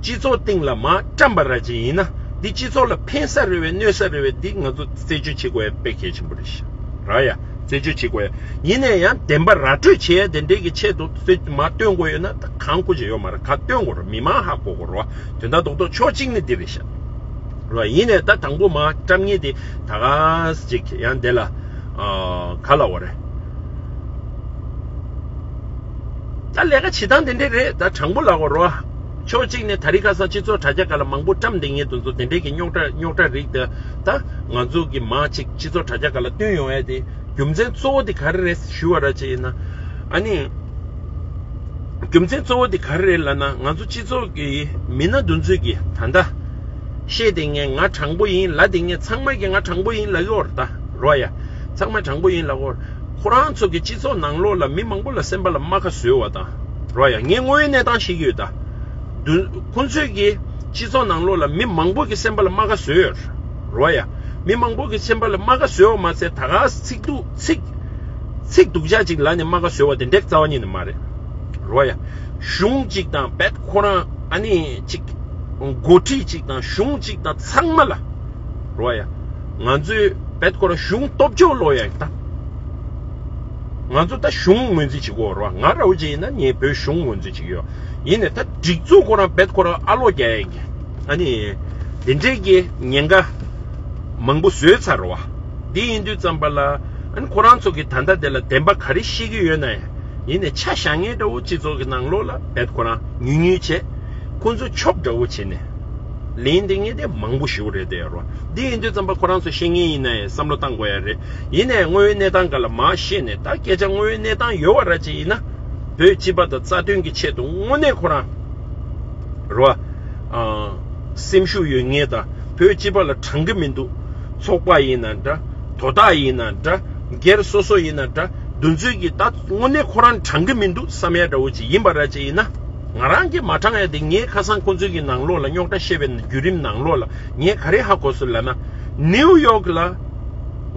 སྤྱི་ཚོགས་སྟེང་ལ་མར་བཀྲམ་པ་ར་ཅིག་ཡིན་ན་འདི་སྤྱི་ཚོགས་ལ་ཕན་ས་རེད་པས་གནོད་ས་རེད་པས་འདི་ང་ཚོ་རྩད་གཅོད་བྱེད་དགོས་ཡ་དཔེ་གལ་ཆེན་པོ་རེད་ཤག་རོ་ཡ། རྩད་གཅོད་བྱེད་དགོས་ཡ། ཡིན་ནས་ཡང་བདེན་པ་ར་སྤྲོད་བྱེད་ཡ་དེ་འདྲའི་གི་ཆེད་དུ་རྩད་མར་སྟོན་དགོས་ཡོད་ན་ད་གང་དགོས་ཀྱི་ཡོད་མ་རེད། ག་སྟོན་དགོས་རེད། མི་མང་ཧ་གོ་དགོས་རེད་བ། དོན་དག་རྡོག་རྡོག་ཕྱོགས་གཅིག་ནི་འདི་རེད་ཤག་རེད་བ། ཡིན་ནས་ད་དང་པོ་མར་བཀྲམ་མཁན་དེ་ད་ག་ཅིག་ཡང་དེ་ལ་ཨ་ག་ལབ་དགོས་རེད། ད་ལས་ཀ་བྱེད་སྟངས་དེ་འདྲས་རེད། ད་དྲང་པོ་ལབ་དགོས་རེད་བ། ཕྱོགས་གཅིག་ནས་དེ་རིང་ཁ་སང་སྤྱི་ཚོགས་དྲ་རྒྱ་སྒང་ལ་མང་པོ་བཀྲམ་བསྡད་མཁན་དེ་ཚོ་དེ་འདྲས་ཀྱི་རྙོག་དྲ་རྙོག་དྲ་རིགས་དེ་ད་ང་ཚོ་གི་མར་ཅིག་སྤྱི་ཚོགས་དྲ་རྒྱ་སྒང་ལ་བཏོན་ཡོང་ཡ་དེ་རྒྱུ་མཚན་གཙོ་བོ་དེ་ག་རེ་རེད་ཞུ་བ་ར་ཅིག་ཡིན་ན། ཨ་ནི་རྒྱུ་མཚན་གཙོ་བོ་དེ་ག་རེ་རེད་ལབ་ན། ང་ཚོ་སྤྱི་ཚོགས་ཀྱི་མི་སྣ་དེ་ཚོས་ཀྱི་ད་ལྟ་བཤད་བསྡད་མཁན་ང་དྲང་པོ་ཡིན་ལབ་བསྡད་མཁན་ཚང་མ་གིས་ང་དྲང་པོ་ཡིན་ལབ་ཀྱི་ཡོད་རེད་ད་རོ་ཡ། ཚང་མ་དྲང་པོ་ཡིན་ལབ་ཀྱི་ཡོད་རེད། ཁོ་རང་ཚོ་གི་སྤྱི་ཚོགས་ནང་ལོགས་ལ་མི་མང་པོ་ལ་སེམས་པ་ལ་རྨ་ཁ་བཟོས་པ་དང་རོ་ཡ། ངས་དངོས་ཡོད་གནས་སྟངས་བཤད་ཀྱི་ཡོད་ད། དུ་ཁོ་ཚོས་ཀྱི་སྤྱི་ཚོགས་ནང་ལོགས་ལ་མི་མང་པོ་གི་སེམས་པ་ལ་རྨ་ཁ་བཟོས་ཡོད་རོ་ཡ། མི་མང་པོ་གི་སེམས་པ་ལ་རྨ་ཁ་བཟོས་པ་མ་ཟད་ད་ག་ཚིག་སྡུག་ཚིག་ཚིག་སྡུག་ཅག་ཅིག་ལབ་ནས་རྨ་ཁ་བཟོས་པ་དེ་འདྲའི་རྩ་བ་ཉིད་ནས་མ་རེད་རོ་ཡ། གཞུང་གཅིག་དང་བེད་ཁོ་རང་ཨ་ནི་གཅིག་འགོ་ཁྲིད་གཅིག་དང་གཞུང་གཅིག་དང་ཚང་མ་ལ་རོ་ཡ། ང་ཚོའི་བེད་ཁོ་རང་གཞུང་སྟོབས་ཆེན་ལོ་ཡ་ད། ང་ཚོ་ད་གཞུང་ངོས་འཛིན་བྱེད་དགོས་རེད་བ། ང་ར་བ་ཅིག་ཡིན་ན་ངས་བོད་གཞུང་ངོས་འཛིན་བྱེད་ཀྱི་ཡོད། ཡིན་ནའི་ད་སྒྲིག་འཛུགས་ཁོ་རང་རྦད་ཁོ་རང་ཨ་ལོ་རྒྱག་ཡ་གི་ཨ་ནི་དེ་འདྲས་ཀྱི་ཉེན་ཁ་མང་པོ་བཟོས་ཚར་རེད་བ། དེ་ཡིན་དུས་ཙམ་པ་ལ་ཨ་ནི་ཁོ་རང་ཚོ་གི་ད་ལྟ་དེ་ལ་བདེན་པ་ག་རེ་བཤད་ཀྱི་ཡོད་ན་ཡང་ཡིན་ནའི་ཆ་བཞག་མཁན་འདྲ་བོ་སྤྱི་ཚོགས་ཀྱི་ནང་ལོགས་ལ་རྦད་ཁོ་རང་ཉུལ་ཉུལ་བྱས་ཁོ་ཚོ་ཆོབ་འདྲ་བོ་བྱས་ནས། ལན་འདི་ངས་དེ་མང་པོ་ཞིག་རེད་དེ་རོ། འདི་ཡིན་དུས་ཙམ་པ་ཁོ་རང་ཚོ་ཤེས་མཁན་ཡིན་ན་ཡང་བསམ་བློ་བཏང་དགོས་ཡ་རེད། ཡིན་ནའི་དངོས་ཡོད་གནས་སྟངས་སྒང་ལ་མར་བཤད་ནས་ད་སྐད་ཆ་དངོས་ཡོད་གནས་སྟངས་ཡོད་པ་ར་ཅིག་ཡིན་ན། བོད་སྤྱི་པ་དང་རྩ་དོན་གྱི་ཆེད་དུ་དངོས་གནས་ཁོ་རང་རོ། ཨ། སེམས་ཤུགས་ཡོད་མཁན་དང་བོད་སྤྱི་པ་ལ་དྲང་གི་མི་འདུག་ཚོགས་པ་ཡིན་ན་འདྲ། དོ་བདག་ཡིན་ན་འདྲ། སྒེར་སོ་སོ་ཡིན་ན་འདྲ། འདུ་འཛོམས་ཀྱི་ད་དངོས་གནས་ཁོ་རང་དྲང་གི་མི་འདུག་བསམ་ཡ་འདྲ་བོ་ཅིག་ཡིན་པ་ར་ཅིག་ཡིན་ན། ང་རང་གིས་མ་དྲང་ཡ་དེ་ངས་ཁ་སང་ཁོང་ཚོའི་གི་ནང་ལོགས་ལ་རྙོག་དྲ་བཤད་པའི་བརྒྱུད་རིམ་ནང་ལོགས་ལ་ངས་ག་རེ་ཧ་གོ་སོང་ལབ་ན། ནིའུ་ཡོག་ལ་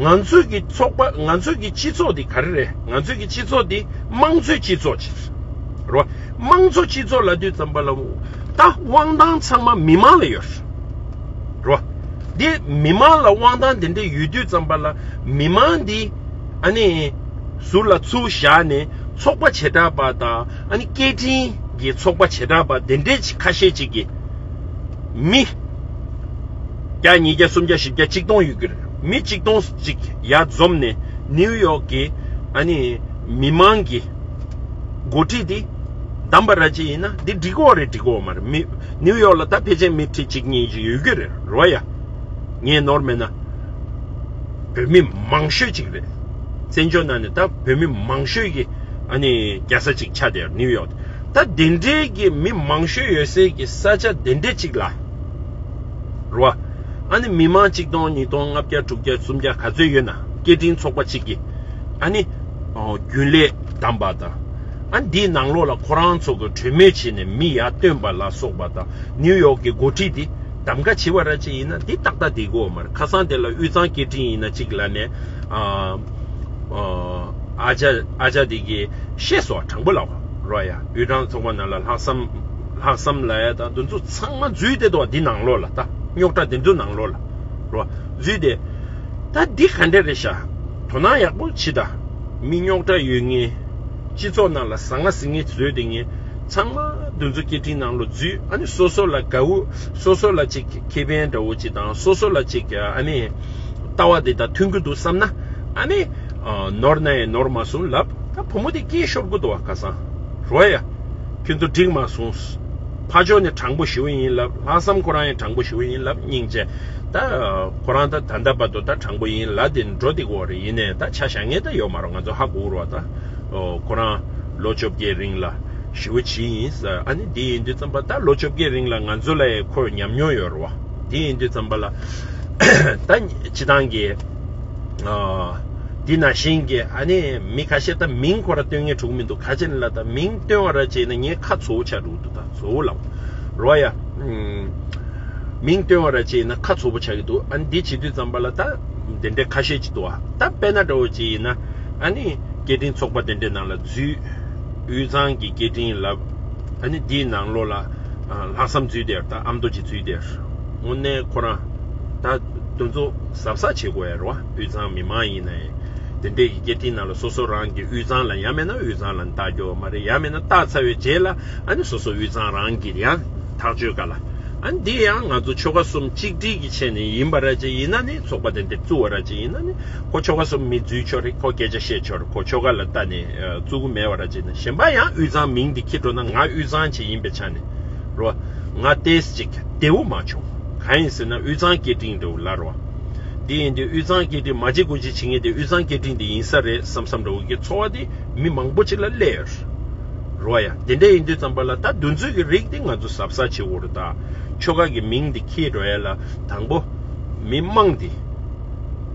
ང་ཚོའི་གི་ཚོགས་པ་ང་ཚོའི་གི་སྤྱི་ཚོགས་དེ་ག་རེ་རེད། ང་ཚོའི་གི་སྤྱི་ཚོགས་དེ་དམངས་གཙོའི་སྤྱི་ཚོགས་ཅིག་རེད་བ། དམངས་གཙོ་སྤྱི་ཚོགས་ལབ་དུས་ཙམ་པ་ལ་ད་དབང་ཐང་ཚང་མ་མི་མང་ལ་ཡོད་རེད་བ། དེ་མི་མང་ལ་དབང་ཐང་དེ་འདྲ་ཡོད་དུས་ཙམ་པ་ལ་མི་མང་འདི་ཨ་ནི་ཟུར་ལ་ཚུར་བཞག་ནས་ཚོགས་པ་བྱེ་བྲག་པ་དང་ཨ་ནི་སྐད་འཕྲིན་གྱི་ཚོགས་པ་བྱེ་བྲག་པ་དེ་འདྲའི་ཁ་ཤས་ཅིག་གིས་མི་བརྒྱ་ཉིས་བརྒྱ་སུམ་བརྒྱ་བཞི་བརྒྱ་གཅིག་སྟོང་ཡོད་ཀྱི་རེད། མི་གཅིག་སྟོང་ཅིག་ཡར་འཛོམས་ནས་ནིའུ་ཡོག་གི་ཨ་ནི་མི་མང་གི་འགོ་ཁྲིད་དེ་བདམས་པ་ར་ཅིག་ཡིན་ན་འདི་འགྲིག་གོ་རེད་འགྲིག་གོ་མ་རེད། མི་ནིའུ་ཡོག་ལ་ད་ཕལ་ཆེར་མི་ཁྲི་གཅིག་གཉིས་ཅིག་ཡོད་ཀྱི་རེད་རོ་ཡ། ངས་ནོར་མེད་ན་བོད་མི་མང་ཤོས་ཅིག་རེད། བཙན་བྱོལ་ནང་ནས་ད་བོད་མི་མང་ཤོས་ཀྱི་ཨ་ནི་རྒྱལ་ས་ཅིག་ཆགས་བསྡད་ཡོད་ནིའུ་ཡོག་དེ། ད་དེ་འདྲའི་གི་མི་མང་ཤོས་ཡོད་སའི་གི་ས་ཆ་དེ་འདྲའི་ཅིག་ལ་རོ། ཨ་ནི་མི་མང་གཅིག་སྟོང་ཉིས་སྟོང་ལྔ་བརྒྱ་དྲུག་བརྒྱ་སུམ་བརྒྱ་ག་ཚོད་ཡོད་ན་སྐད་འཕྲིན་ཚོགས་པ་གཅིག་གིས་ཨ་ནི་ཨོ་རྒྱུན་ལས་བདམས་པ་དང་། ཨ་འདིའི་ནང་ལོགས་ལ་ཁོ་རང་ཚོ་གི་གྲོས་མོལ་བྱས་ནས་མི་ཡར་བཏོན་པ་ལ་སོགས་པ་དང་ནིའུ་ཡོག་གི་འགོ་ཁྲིད་འདི་གདམ་ག་བྱེད་པ་ར་ཅིག་ཡིན་ན་འདི་ཏག་ཏག་བསྡད་དགོས་མ་རེད། ཁ་སང་དེ་ལ་དབུས་གཙང་སྐད་འཕྲིན་ཡིན་ན་གཅིག་ལ་ནས་ཨ་ཨ་ཨ་ཅག་ཨ་ཅག་དེ་གིས་བཤད་སོང་དྲང་པོ་ལབ་རོ་ཡ། དབུས་གཙང་ཚོགས་པ་ནང་ལ་ལྷག་བསམ་ལྷག་བསམ་ལབ་ཡ་དང་འདི་ཚོ་ཚང་མ་འཛུལ་བསྡད་འདུག་འདི་ནང་ལོགས་ལ་ད་རྙོག་དྲ་འདི་ཚོ་ནང་ལོགས་ལ་རོ་འཛུལ་བསྡད། ད་འདི་ག་འདྲ་རེད་ཤག་དོ་སྣང་ཡག་པོ་བྱེད་ད། མི་རྙོག་དྲ་ཡོད་ངེས། སྤྱི་ཚོགས་ནང་ལ་ཟང་ངེ་ཟིང་ངེ་བཟོས་བསྡད་ངེས། ཚང་མ་ དེ་ཚོ་སྐད་འཕྲིན་ནང་ལ་འཛུལ། ཨ་ནི་སོ་སོ་ལ་དགའ་བོ། སོ་སོ་ལ་ཅིག་ཁེ་ཕན་འདྲ་བོ་ཅིག་དང་། སོ་སོ་ལ་ཅིག་ཨ་ནི་ལྟ་བ་དེ་དང་མཐུན་གྱི་འདུག་བསམ་ན། ཨ་ནི་ཨ་ནོར་ན་ཡང་ནོར་མ་སོང་ལབ། ད་བུ་མོ་དེ་སྐད་ཤོར་གྱི་འདུག་བ། ཁ་སང་རོ་ཡ། ཁྱོད་ཚོ་འགྲིག་མ་སོང་། ཕར་ཕྱོགས་ནས་དྲང་པོ་ཞུ་བ་ཡིན་ལབ། ལྷག་བསམ་ཁོ་རང་ཡང་དྲང་པོ་ཞུ་བ་ཡིན་ལབ། སྙིང་རྗེ། ད་ཁོ་རང་ད་ད་ལྟ་བར་དུ་ད་དྲང་པོ་ཡིན་ལབ་དེ་འགྲོ་དེ་གོ་རེད། ཡིན་ནའི་ད་ཆ་བཞག་མཁན་ད་ཡོད་མ་རེད། ང་ཚོ་ཧ་གོ་རོགས། ད་ཁོ་རང་ལོ་བཅོ་བརྒྱད་རིང་ལ་ཞི་བ་བྱས་ཡིན་ཟེར། ཨ་ནི་འདི་ཡིན་དུས་ཙམ་པ་ད་ལོ་བཅོ་བརྒྱད་རིང་ལ་ང་ཚོ་ལ་ཡང་ཁོ་ཉམས་མྱོང་ཡོད་རེད་བ། འདི་ཡིན་དུས་ཙམ་པ་ལ་ད་སྤྱི་བཏང་གི་ཨ་འདི་ནང་བཞིན་གྱི་ཨ་ནི་མི་ཁ་ཤས་ད་མིང་ཁོ་ར་སྟོན་མཁན་འགྲོ་གི་མི་འདུག་ག་ཅི་ལ་ད་མིང་སྟོན་པ་ར་བྱས་ན་ངའི་ཁ་ཚ་པོ་ཆགས་འགྲོ་གི་འདུག་ད་ཚ་པོ་ལབ་རོ་ཡ། ཨུམ། མིང་སྟོན་པ་ར་བྱས་ན་ཁ་ཚ་པོ་ཆགས་ཀྱི་འདུག་ཨ་ནི་འདི་བྱེད་དུས་ཙམ་པ་ལ་ད་དེ་འདྲའི་ཁ་ཤས་ཅིག་འདུག་ཨ། ད་དཔེར་ན་འདྲ་བོ་ཅིག་ཡིན་ན། ཨ་ནི་སྐད་འཕྲིན་ཚོགས་པ་དེ་འདྲའི་ནང་ལ་འཛུལ། དབུས་གཙང་གི་སྐད་འཕྲིན་ལབ། ཨ་ནི་འདིའི་ནང་ལོགས་ལ་ཨ་ལྷག་བསམ་འཛུལ་དེར། ད་ཨ་མདོ་ཅིག་འཛུལ་དེར། དངོས་གནས་ཁོ་རང་ད་དེ་ཚོ་གཟབ་གཟབ་བྱེད་དགོས་ཡ་རེད་བ། དབུས་གཙང་མི་མང་ཡིན་ན་ཡང་དེ་འདྲའི་གི་སྐད་འཕྲིན་ནང་ལ་སོ་སོ་རང་གི་དབུས་གཙང་ལ། ཡང་མིན་ན་དབུས་གཙང་ལ་བཏགས་རྒྱུ་མ་རེད། ཡང་མིན་ན་བཏགས་ཚར་བའི་རྗེས་ལ་ཨ་ནི་སོ་སོ་དབུས་གཙང་རང་གི་ཡང་ཐག་གཅོད་ག་ལ། ཨ་ནི་འདི་ཡང་ང་ཚོ་ཆོལ་ཁ་གསུམ་གཅིག་སྒྲིལ་གྱི་ཆེད་ནས་ཡིན་པ་ར་ཅིག་ཡིན་ན་ནི། ཚོགས་པ་དེ་འདྲ་བཙུགས་པ་ར་ཅིག་ཡིན་ན་ནི། ཁོ་ཆོལ་ཁ་གསུམ་མི་འཛུལ་ཆོག་རེད། ཁོ་སྐད་ཆ་བཤད་ཆོག་རེད། ཁོ་ཆོལ་ཁ་ལ་ལྟ་ནས་ཨ་བཙུགས་གི་མེད་པ་ར་ཅིག་ན། གཞན་པ་ཡང་དབུས་གཙང་མིང་འདི་འཁྱེར་འགྲོ་ན་ང་དབུས་གཙང་ཅིག་ཡིན་པའི་ཆ་ནས་རོ། ང་ཏོག་ཙམ་ཅིག་བདེ་པོ་མ་བྱུང་། གང་ཡིན་ཟེར་ན་དབུས་གཙང་སྐད་འཕྲིན་འདྲ་བོ་ལབ་རོ། འདི་ཡིན་དུས་དབུས་གཙང་སྐད་འཕྲིན་མ་བྱེད་དགོས་ཅིག་བྱེད་མཁན་དེ་དབུས་གཙང་སྐད་འཕྲིན་འདི་ཡིན་ས་རེད་བསམ་བསམ་འདྲ་བོ་གི་ཚོར་བ་དེ་མི་མང་པོ་ཅིག་ལ་སླེབས་ཡོད་རེད་བ་ཡ། དེ་འདྲ་ཡིན་དུས་ཙམ་པ་ལ་ད་འདི་ཚོའི་གི་རིགས་དེ་ང་ཚོ་གཟབ་གཟབ་བྱེད་དགོས་རེད། ད་ཆོལ་ཁ་གི་མིང་འདི་འཁྱེར་འགྲོ་ཡ་ལ་དང་པོ་མི་མང་དེ་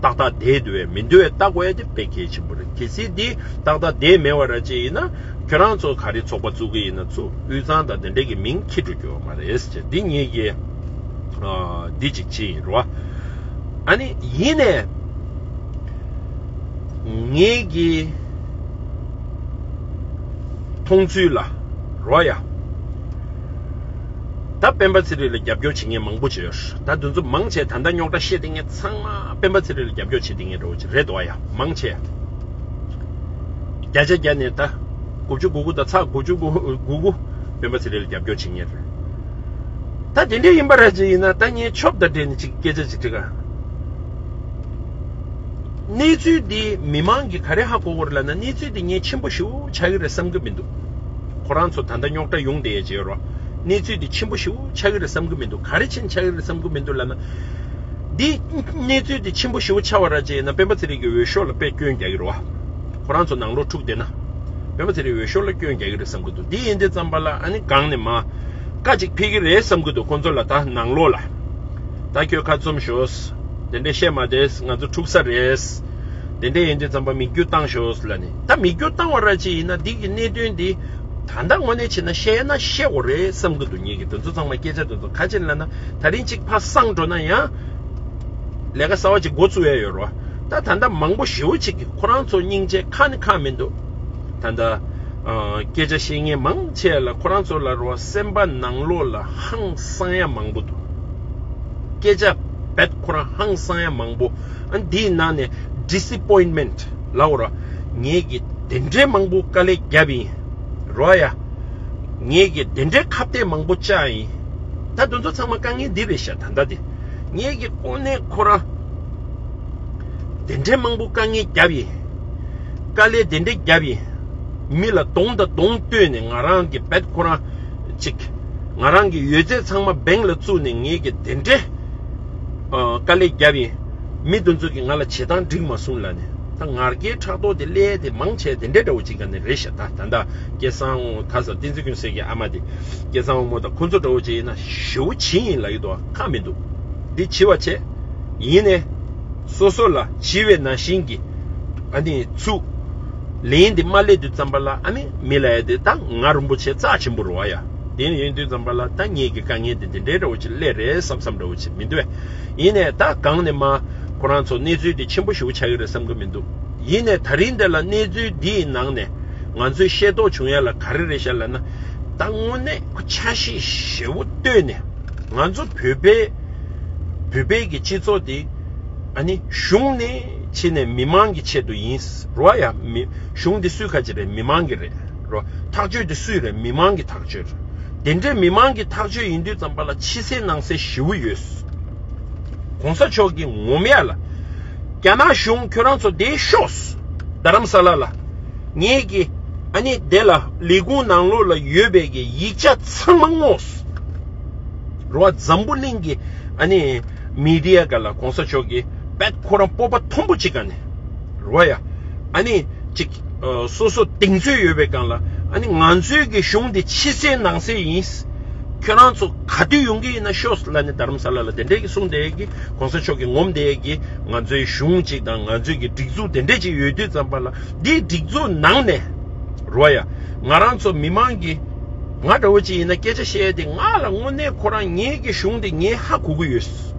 ཏག་ཏག་བསྡད་འདུག་བས་མི་འདུག་བས་ལྟ་དགོས་ཡ་དེ་དཔེ་གལ་ཆེན་པོ་རེད། གལ་སྲིད་འདི་ཏག་ཏག་བསྡད་མེད་པ་ར་ཅིག་ཡིན་ན། ཁྱོད་རང་ཚོ་ག་རེ་ཚོགས་པ་བཙུགས་ཀྱི་ཡིན་ན་བཙུགས། དབུས་གཙང་དང་དེ་འདྲས་ཀྱི་མིང་འཁྱེར་འགྲོ་རྒྱུ་མ་རེད་ཟེར། འདི་ངེད་ཀྱི་ཨ་འདི་གཅིག་བྱས་ཡིན་རོ། ཨ་ནི་ཡིན་ནས་ངེད་ཀྱི་མཐོང་ཚུལ་ལ་རོ་ཡ། ད་སྤེན་པ་ཚེ་རིང་ལ་རྒྱབ་སྐྱོར་བྱེད་མཁན་མང་པོ་ཅིག་ཡོད། ད་དེ་ཚོ་མང་ཆེ་ད་ལྟ་རྙོག་དྲ་བཤད་བསྡད་མཁན་ཚང་མ་སྤེན་པ་ཚེ་རིང་ལ་རྒྱབ་སྐྱོར་བྱེད་བསྡད་མཁན་འདྲ་བོ་ཅིག་རེད་འདུག་ཡ། མང་ཆེ་བརྒྱ་ཆ་བརྒྱ་ནས་ད་དགུ་བཅུ་གོ་དགུ་དང་ཚེག་དགུ་བཅུ་གོ་དགུ་སྤེན་པ་ཚེ་རིང་ལ་རྒྱབ་སྐྱོར་བྱེད་མཁན་རེད། ད་དེ་འདྲ་ཡིན་པ་ར་ཅིག་ཡིན་ན། ད་ངས་ཆོབ་དང་འབྲེལ་ནས་ཅིག་སྐད་ཆ་ཅིག་དྲི་ག་གནས་ཚུལ་འདི་མི་མང་གིས་ག་རེ་ཧ་གོ་གི་རེད་ལབ་ན། གནས་ཚུལ་འདི་ངས་ཆེན་པོ་ཞེ་པོ་ཆགས་ཀྱི་རེད་བསམ་གྱི་མི་འདུག་ཁོ་རང་ཚོ་ད་ལྟ་རྙོག་དྲ་ཡོང་བསྡད་ཡས་ཅིག་ཡོད་རེད་བ། གནས་ཚུལ་འདི་ཆེན་པོ་ཞེ་པོ་ཆགས་ཀྱི་རེད་བསམ་གྱི་མི་འདུག་ག་རེ་བྱས་ནས་ཆགས་ཀྱི་རེད་བསམ་གྱི་མི་འདུག་ལབ་ན། འདི་གནས་ཚུལ་འདི་ཆེན་པོ་ཞེ་པོ་ཆགས་པ་ར་ཅིག་ཡིན་ན། སྤེན་པ་ཚེ་རིང་གི་འོས་ཤོག་ལ་དཔེ་སྐྱོན་རྒྱག་གི་རེད་བ། ཁོ་རང་ཚོ་ནང་ལོགས་འཁྲུག་བསྡད་ན། སྤེན་པ་ཚེ་རིང་འོས་ཤོག་ལ་སྐྱོན་རྒྱག་གི་རེད་བསམ་གྱི་འདུག་འདི་ཡིན་དུས་ཙམ་པ་ལ་ཨ་ནི་སྒང་ནས་མར་བཀའ་ཅིག་ཕེབས་ཀྱི་རེད་བསམ་གྱི་འདུག་ཁོང་ཚོ་ལ། ད་ནང་ལོགས་ལ། ད་ཁྱོད་ཁ་བཙུམ་ཤོག་དེ་འདྲས་བཤད་མ་བསྡད། ང་ཚོ་འཁྲུག་ས་རེད། དེ་འདྲས་ཡིན་དུས་ཙམ་པ་མིག་རྒྱུག་བཏང་ཤོག་ལབ་ནས། ད་མིག་རྒྱུག་བཏང་བ་ར་ཅིག་ཡིན་ན་འདི་གི་གནད་དོན་འདི་ད་ལྟ་དངོས་གནས་བྱས་ན་བཤད་ན་བཤད་དགོས་རེད་བསམ་གྱི་འདུག་ངེད་ཀྱིས་དེ་ཚོ་ཚང་མ་སྐད་ཆ་དེ་ཚོ་ག་ཅི་ལབ་ན། ད་རིང་ཅིག་ཕར་སངས་འགྲོ་ན་ཡང་ལས་ཀ་གསར་པ་ཅིག་འགོ་བཙུགས་ཡ་ཡོད་རེད་བ། ད་ད་ལྟ་མང་པོ་ཞེ་པོ་ཅིག་གིས་ཁོ་རང་ཚོ་སྙིང་རྗེ་ཁ་ནས་ཁག་མི་འདུག་ད་ལྟ་ཨ་སྐད་ཆ་བཤད་མཁན་མང་ཆེ་ལ་ཁོ་རང་ཚོ་ལ་རོ་སེམས་པ་ནང་ལོགས་ལ་ཧང་སང་ཡ་མང་པོ་འདུག་སྐད་ཆ་རྦད་ཁོ་རང་ཧང་སང་ཡ་མང་པོ། ཨ་འདིའི་ནང་ནས་disappointment ལབ་ར། ངེད་ཀྱིས་དེ་འདྲའི་མང་པོ་དཀའ་ལས་བརྒྱབ་ཡིན་རོ་ཡ། ངེད་ཀྱིས་དེ་འདྲའི་ཁ་གཏད་མང་པོ་བཅག་ཡིན། ད་དེ་ཚོ་ཚང་མ་དཀའ་ངལ་འདི་རེད་ཤག་ད་ལྟ་དེ་ངེད་ཀྱིས་ཁོ་ནས་ཁོ་རང་དེ་འདྲའི་མང་པོ་དཀའ་ངལ་བརྒྱབ་ཡིན། དཀའ་ལས་དེ་འདྲའི་བརྒྱབ་ཡིན། མི་ལ་གདོང་དང་གདོང་གཏོད་ནས་ང་རང་གི་རྦད་ཁོ་རང་ཅིག་ང་རང་གི་ཡོད་ཚད་ཚང་མ་སྦེང་ལ་བཙུགས་ནས་ངེད་ཀྱིས་དེ་འདྲའི་ཨ་དཀའ་ལས་བརྒྱབ་ཡིན། མི་དེ་ཚོ་གིས་ང་ལ་བྱེད་སྟངས་འགྲིག་མ་སོང་ལབ་ནས། ད་ང་རྒྱལ་ཕྲག་དོག་དེ་སླེབས་དེ་མང་ཆེ་དེ་འདྲའི་འདྲ་བོ་ཅིག་ག་ནས་རེད་ཤག་ད་ད་ལྟ་སྐལ་བཟང་དབང་མོ་ད་ས་བསྟན་འཛིན་ཀུན་གསལ་གྱི་ཨ་མ་དེ། སྐལ་བཟང་དབང་མོ་དང་ཁོ་ཚོ་འདྲ་བོ་ཅིག་ཡིན་ན་ཞེ་པོ་བྱེད་ཡིན་ལབ་ཀྱི་འདུག་ཁག་མི་འདུག་འདི་བྱེད་པ་བྱེད། ཡིན་ནས་སོ་སོ་ལ་བྱིས་པའི་ནང་བཞིན་གྱི་ཨ་ནི་ཚུགས། ལན་འདི་མ་སླེབས་དུས་ཙམ་པ་ལ་ཨ་ནི་མི་ལ་ཡ་དེ་ད་ང་རིན་པོ་ཆེ་རྩ་ཆེན་པོ་རེད་བ་ཡ། དེ་ཡིན་དུས་ཙམ་པ་ལ་ད་ངེད་ཀྱི་དཀའ་ངལ་དེ་འདི་འདྲའི་འདྲ་བོ་ཅིག་སླེབས་རེད་བསམ་བསམ་འདྲ་བོ་ཅིག་མི་འདུག་བས། ཡིན་ནས་ད་གང་ནས་མ་ཁོ་རང་ཚོ་གནས་ཚུལ་དེ་ཆེན་པོ་ཞེ་པོ་ཆགས་ཀྱི་རེད་བསམ་གྱི་མི་འདུག་ཡིན་ནས་ད་རིང་འདི་ལ་གནས་ཚུལ་འདིའི་ནང་ནས་ང་ཚོས་ཤེས་རྟོགས་བྱུང་ཡ་ལ་ག་རེ་རེད་ཤག་ལབ་ན། ད་དངོས་གནས་ཁོ་ཆ་ཤས་ཞེ་པོ་བཏོན་ནས་ང་ཚོ་བོད་པའི་བོད་པའི་གི་སྤྱི་ཚོགས་འདི་ཨ་ནི་གཞུང་ནས་ཕྱི་ནས་མི་མང་གི་ཆེད་དུ་ཡིན་རོ་ཡ། མི་གཞུང་འདི་སུའི་ཁ་ཅིག་རེད། མི་མང་གི་རེད་རོ། ཐག་གཅོད་འདི་སུའི་རེད། མི་མང་གི་ཐག་གཅོད་རེད། དེ་འདྲའི་མི་མང་གི་ཐག་གཅོད་ཡིན་དུས་ཙམ་པ་ལ་ཕྱི་གསལ་ནང་གསལ་ཞེ་པོ་ཡོད། གོང་ས་མཆོག་གིས་ངོམ་ཡ་ལ། རྒྱ་ནག་གཞུང་ཁྱོད་རང་ཚོ་དེ་ཤོག་རྡ་རམ་ས་ལ་ལ། ངེད་ཀྱི་ཨ་ནི་དེ་ལ་ལས་ཁུངས་ནང་ལོགས་ལ་ཡོད་པའི་གི་ཡིག་ཆ་ཚང་མ་སྔོགས། རོ་བ་འཛམ་བུ་གླིང་གི་ཨ་ནི་མི་ཌི་ཡ་ག་ལ་གོང་ས་མཆོག་གིས་བད་ཁོ་རང་སྤོབས་པ་མཐོན་པོ་ཅིག་ག་ནས་རོ་བ་ཡ། ཨ་ནི་ཅིག་ཨ་སོ་སོ་གདེང་ཚོད་ཡོད་པའི་སྒང་ལ། ཨ་ནི་ང་ཚོའི་གི་གཞུང་འདི་ཕྱི་གསལ་ནང་གསལ་ཡིན། ཁྱོད་རང་ཚོ་ག་དུས་ཡོང་གི་ཡིན་ན་ཤོག་ལབ་ནས་རྡ་རམ་ས་ལ་ལ་དེ་འདྲས་ཀྱི་གསུང་བསྡད་ཀྱི། གོང་ས་མཆོག་གིས་ངོམ་བསྡད་ཀྱི། ང་ཚོའི་གཞུང་གཅིག་དང་ང་ཚོའི་གི་སྒྲིག་འཛུགས་དེ་འདྲས་ཅིག་ཡོད་དུས་ཙམ་པ་ལ། འདིའི་སྒྲིག་འཛུགས་ནང་ནས་རོ་ཡ། ང་རང་ཚོ་མི་མང་གི་ང་འདྲ་བོ་ཅིག་ཡིན་ན་སྐད་ཆ་བཤད་དེ། ང་ལ་དངོས་གནས་ཁོ་རང་ངའི་གི་གཞུང་དེ་ངས་ཧ་གོ་གི་ཡོད་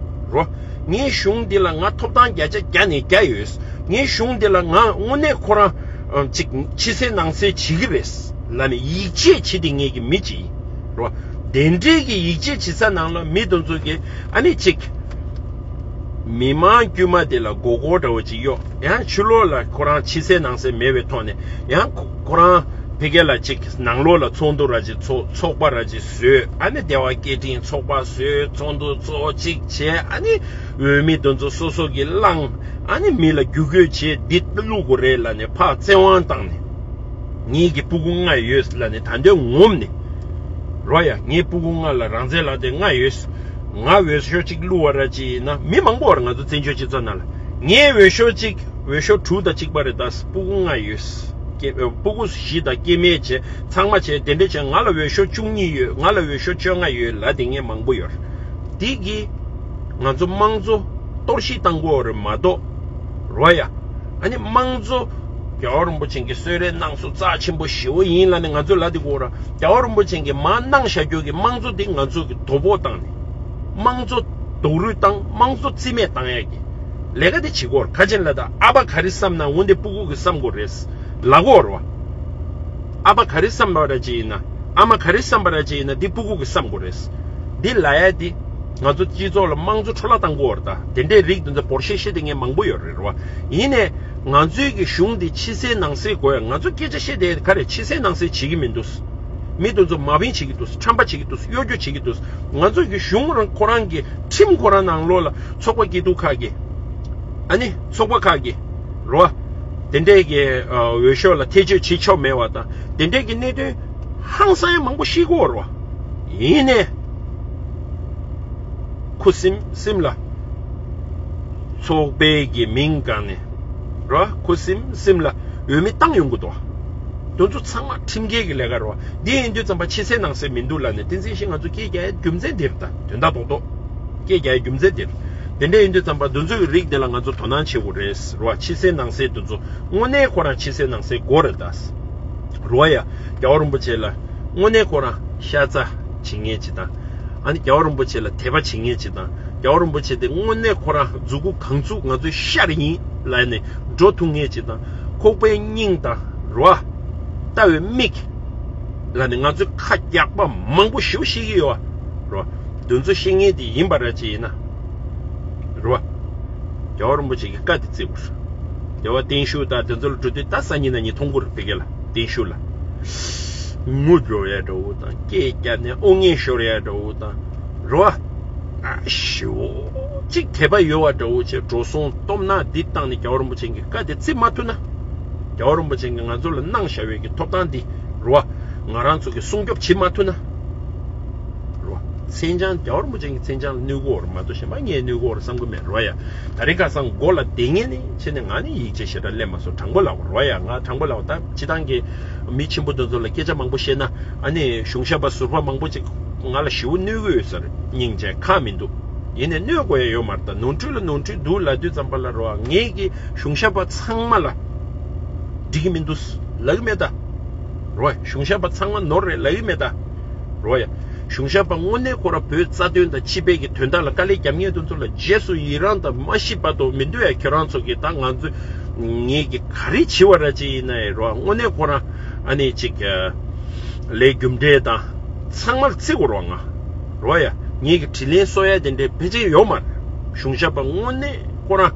རོ། ངའི་གཞུང་འདི་ལ་ང་ཐོབ་ཐང་བརྒྱ་ཆ་བརྒྱ་ནས་བརྒྱ་ཡོད། ངའི་གཞུང་འདི་ལ་ང་དངོས་གནས་ཁོ་རང་ཨམ་ཅིག་ཕྱི་གསལ་ནང་གསལ་བྱེད་ཀྱི་རེད་ལབ་ནས་ཡིད་ཆེས་བྱེད་དེ་ངེད་ཀྱི་མི་ཅིག་ཡིན་རོ། དེ་འདྲའི་གི་ཡིད་ཆེས་བྱེད་ས་ནང་ལ་མི་དེ་ཚོ་གི་ཨ་ནི་ཅིག་མི་མང་དཀྱུས་མ་དེ་ལ་མགོ་སྐོར་འདྲ་བོ་ཅིག་གཡོག་ཡང་ཕྱི་ལོགས་ལ་ཁོ་རང་ཕྱི་གསལ་ནང་གསལ་མེད་པའི་ཐོག་ནས་ཡང་ཁོ་ཁོ་རང་ཕ་གི་ལ་ཅིག་ནང་ལོགས་ལ་ཚོགས་འདུ་ར་ཅིག་ཚོགས་ཚོགས་པ་ར་ཅིག་བཟོས། ཨ་ནི་བདེ་བ་སྐད་འཕྲིན་ཚོགས་པ་བཟོས། ཚོགས་འདུ་ཚོགས་ཅིག་བྱས། ཨ་ནི་འོས་མི་དེ་ཚོ་སོ་སོ་གི་བླངས། ཨ་ནི་མི་ལ་རྒྱུ་རྒྱུ་བྱས་འདི་བླུག་དགོས་རེད་ལབ་ནས་ཕར་བཙན་དབང་བཏང་ནས། ངེད་ཀྱི་སྤུ་གུ་ལྔ་ཡོད་ལབ་ནས་ད་འདོད་ངོམ་ནས། རོ་ཡ། ངའི་སྤུ་གུ་ལྔ་ལ་རང་བཙན་ལག་དེབ་ལྔ་ཡོད། ང་འོས་ཤོག་གཅིག་བླུག་པ་ར་ཅིག་ཡིན་ན་མི་མང་པོ་བར་ང་ཚོ་བཙན་བྱོལ་སྤྱི་ཚོགས་ནང་ལ། ངའི་འོས་ཤོག་གཅིག་འོས་ཤོག་དྲུག་དང་གཅིག་པ་རེད། ད་སྤུ་གུ་ལྔ་ཡོད། སྐྱེ་སྤུ་གུ་བཞི་དང་སྐྱེ་དམན་བྱས་ཚང་མ་བྱས་དེ་འདྲ་བྱས་ང་ལ་འོས་ཤོག་བཅུ་གཉིས་ཡོད། ང་ལ་འོས་ཤོག་བཅོ་ལྔ་ཡོད་ལབ་དེ་ངས་མང་པོ་ཡོད། དེ་གིས་ང་ཚོ་དམངས་གཙོ་གཏོར་བཤིག་བཏང་དགོས་རེད་མ་གཏོགས། རོ་ཡ། ཨ་ནི་དམངས་གཙོ་རྒྱལ་བ་རིན་པོ་ཆེ་གིས་གསོལ་རས་གནང་སོང་། རྩ་ཆེན་པོ་ཞེ་པོ་ཡིན་ལབ་ནས་ང་ཚོས་ལབ་དེ་དགོས་ར། རྒྱལ་བ་རིན་པོ་ཆེ་གིས་མར་གནང་བཞག་རྒྱུ་གི་དམངས་གཙོ་དེ་ང་ཚོ་གི་དོ་ཕོག་བཏང་ནས། དམངས་གཙོ་རྡོག་རོལ་བཏང་། དམངས་གཙོ་རྩིས་མེད་བཏང་ཡ་གི་ལས་ཀ་དེ་བྱེད་དགོས་ར། ཁ་ཅན་ལ་ད་ཨ་ཕ་ག་རེ་བསམ་ན་འོན་ཏེ་སྤུ་གུ་གིས་བསམ་དགོས་རེད་ལབ་དགོས་ར་བ། ཨ་ཕ་ག་རེ་བསམ་པ་ར་ཅིག་ཡིན་ན། ཨ་མ་ག་རེ་བསམ་པ་ར་ཅིག་ཡིན་ན་འདི་སྤུ་གུ་གིས་བསམ་དགོས་རེད། འདི་ལབ་ཡ་འདི་ང་ཚོ་སྤྱི་ཚོགས་ལ་དམངས་གཙོ་འཕྲོ་བརླག་བཏང་དགོས་རེད། ད་དེ་འདྲའི་རིགས་དེ་ཚོ་བོར་ཤེས་ཤེས་དེ་ངས་མང་པོ་ཡོད་རེད་རོ། ཡིན་ནས་ང་ཚོའི་གི་གཞུང་འདི་ཕྱི་གསལ་ནང་གསལ་དགོས་ཡ། ང་ཚོ་སྐད་ཆ་བཤད་དེ་ག་རེ་ཕྱི་གསལ་ནང་གསལ་བྱེད་ཀྱི་མི་འདུག་མི་དེ་ཚོ་མ་བིང་བྱེད་ཀྱི་འདུག་ཁྲམ་པ་བྱེད་ཀྱི་འདུག་གཡོ་སྒྱུ་བྱེད་ཀྱི་འདུག་ང་ཚོ་གི་གཞུང་རང་ཁོ་རང་གི་ཁྲིམས་ཁོ་རང་ནང་ལོགས་ལ་ཚོགས་པ་སྐྱིད་སྡུག་ཁག་གི་ཨ་ནི་ཚོགས་པ་ཁག་གི་རོ། དེ་འདྲའི་གི་འོས་ཤོག་ལ་ཐེ་བྱུས་བྱེད་ཆོག་མེད་པ་དང་དེ་འདྲའི་གི་གནད་དོན་ཧང་སང་ཡང་མང་པོ་ཤེས་ཀྱི་ཡོད་རེད་བ། ཡིན་ནའི་ཁུ་སིམ་སིམ་ལ་ཚོགས་པའི་གི་མིང་གང་ནས་རོ། ཁུ་སིམ་སིམ་ལ་འོས་མི་བཏང་ཡོང་གི་འདུག་དེ་ཚོ་ཚང་མ་ཁྲིམས་འགལ་གྱི་ལས་ཀ་རེད་བ། འདི་ཡིན་དུས་ཙམ་པ་ཕྱི་གསལ་ནང་གསལ་མི་འདུག་ལབ་ནས་བསྟན་འཛིན་བཞི་ང་ཚོ་སྐད་རྒྱག་ཡའི་རྒྱུ་མཚན་འདི་རེད། ད་དོན་དག་རྡོག་རྡོག་སྐད་རྒྱག་ཡའི་རྒྱུ་མཚན་འདི་རེད། དེ་འདྲ་ཡིན་དུས་ཙམ་པ་འདི་ཚོའི་རིགས་འདི་ལ་ང་ཚོ་དོ་སྣང་བྱེད་དགོས་རེད་རེད་བ། ཕྱི་གསལ་ནང་གསལ་འདི་ཚོ་དངོས་གནས་ཁོ་རང་ཕྱི་གསལ་ནང་གསལ་དགོས་རེད་ད། རེད་བ་ཡ། རྒྱལ་བ་རིན་པོ་ཆེ་ལ་དངོས་གནས་ཁོ་རང་ཤ་ཚ་བྱེད་མཁན་ཅིག་དང་། ཨ་ནི་རྒྱལ་བ་རིན་པོ་ཆེ་ལ་དད་པ་བྱེད་མཁན་ཅིག་དང་། རྒྱལ་བ་རིན་པོ་ཆེ་དེ་དངོས་གནས་ཁོ་རང་མཛུ་གུ་གང་བཙུགས་ང་ཚོའི་ཤར་ཡིན་ལབ་ནས་འགྲོ་ཐུབ་མཁན་ཅིག་དང་། ཁོག་པའི་སྙིང་དང་རོ། ལྟ་བའི་མིག་ལབ་ནས་ང་ཚོའི་ཁ་རྒྱག་པ་མང་པོ་ཞེ་པོ་ཤེས་ཀྱི་ཡོད་བ་རོ། དེ་ཚོ་ཤེས་མཁན་དེ་ཡིན་པ་ར་ཅིག་ཡིན་ན་རོ། རྒྱལ་བ་རིན་པོ་ཆེ་གི་བཀའ་དེ་བརྩི་དགོས། རྒྱལ་བ་བརྟན་བཞུགས་དང་དེ་ཚོ་ལ་འགྲོ་དུས་ད་སང་ཉིན་གནངས་ཉིན་མཐོང་གི་རེད་ཕ་གི་ལ་བརྟན་བཞུགས་ལ། ངུ་འགྲོ་ཡ་འདྲ་བོ་དང་སྐད་རྒྱག་ནས་ཨོ་ངས་ཤོར་ཡ་འདྲ་བོ་དང་རོ། ཨ་ཞོ་གཅིག་དད་པ་ཡོད་བ་འདྲ་བོ་བྱས་འགྲོ་སོང་སྟོབས་ན་འདི་བཏང་ནས་རྒྱལ་བ་རིན་པོ་ཆེ་གི་བཀའ་དེ་བརྩི་མ་ཐུབ་ན། རྒྱལ་བ་རིན་པོ་ཆེ་གིས་ང་ཚོ་ལ་གནང་བཞག་པའི་གི་ཐོབ་ཐང་འདི་རོ། ང་རང་ཚོ་གི་སྲུང་སྐྱོབ་བྱེད་མ་ཐུབ་ན། རོ། མཚན་བྱང་རྒྱལ་བ་རིན་པོ་ཆེ་གི་མཚན་བྱང་ལ་གནོད་གོ་ར་མ་གཏོགས་གཞན་པ་ངས་གནོད་གོ་ར་བསམ་གི་མེད་རོ་ཡ། ད་རེས་ཁ་སང་མགོ་ལ་བསྡད་ངེས་ནི་ཆེ་ནས་ང་ནི་ཡིག་ཆ་ཞེ་དྲག་ལེན་མ་སོང་དྲང་པོ་ལབ་རོ་ཡ། ང་དྲང་པོ་ལབ་ད་སྤྱི་བཏང་གི་མི་ཆེན་པོ་དེ་ཚོ་ལ་སྐད་ཆ་མང་པོ་བཤད་ན་ཨ་ནི་གཞུང་ཞབས་པ་ཟུར་པ་མང་པོ་ཅིག་ང་ལ་ཞེ་པོ་གནོད་གི་ཡོད་ཟེར་སྙིང་རྗེ་ཁག་མི་འདུག་ཡིན་ནས་གནོད་དགོས་ཡ་ཡོད་མ་རེད། ད་ནོར་འཁྲུལ་ལ་ནོར་འཁྲུལ་འདུག་ལབ་དུས་ཙམ་པ་ལ་རོ་ངས་གི་གཞུང་ཞབས་པ་ཚང་མ་ལ་འགྲིག་གི་མི་འདུག་ལབ་གི་མེད་ད། རོ། གཞུང་ཞབས་པ་ཚང་མ་ནོར་རེད་ལབ་ཡི་མེད་ད། རོ་ཡ། གཞུང་ཞབས་པ་དངོས་གནས་ཁོ་རང་བོད་རྩ་དོན་དང་སྤྱི་པའི་གི་དོན་དག་ལ་དཀའ་ལས་རྒྱབ་མཁན་དེ་ཚོ་ལ་རྗེས་སུ་ཡི་རང་དང་མ་ཤི་བར་དུ་མི་འདོད་ཡ། ཁྱོད་རང་ཚོ་གི་ད་ང་ཚོ་ངེད་ཀྱི་ག་རེ་བྱེད་པ་ར་ཅིག་ཡིན་ན་ཡ་རོ། དངོས་གནས་ཁོ་རང་ཨ་ནི་ཅིག་ལས་རྒྱུ་འབྲས་དང་ཚང་མར་བརྩི་དགོས་རོ་ང་། རོ་ཡ། ངེད་ཀྱི་དྲིན་ལན་གསོ་ཡ་དེ་འདྲའི་ཕལ་ཆེར་ཡོད་མ་རེད། གཞུང་ཞབས་པ་དངོས་གནས་ཁོ་རང་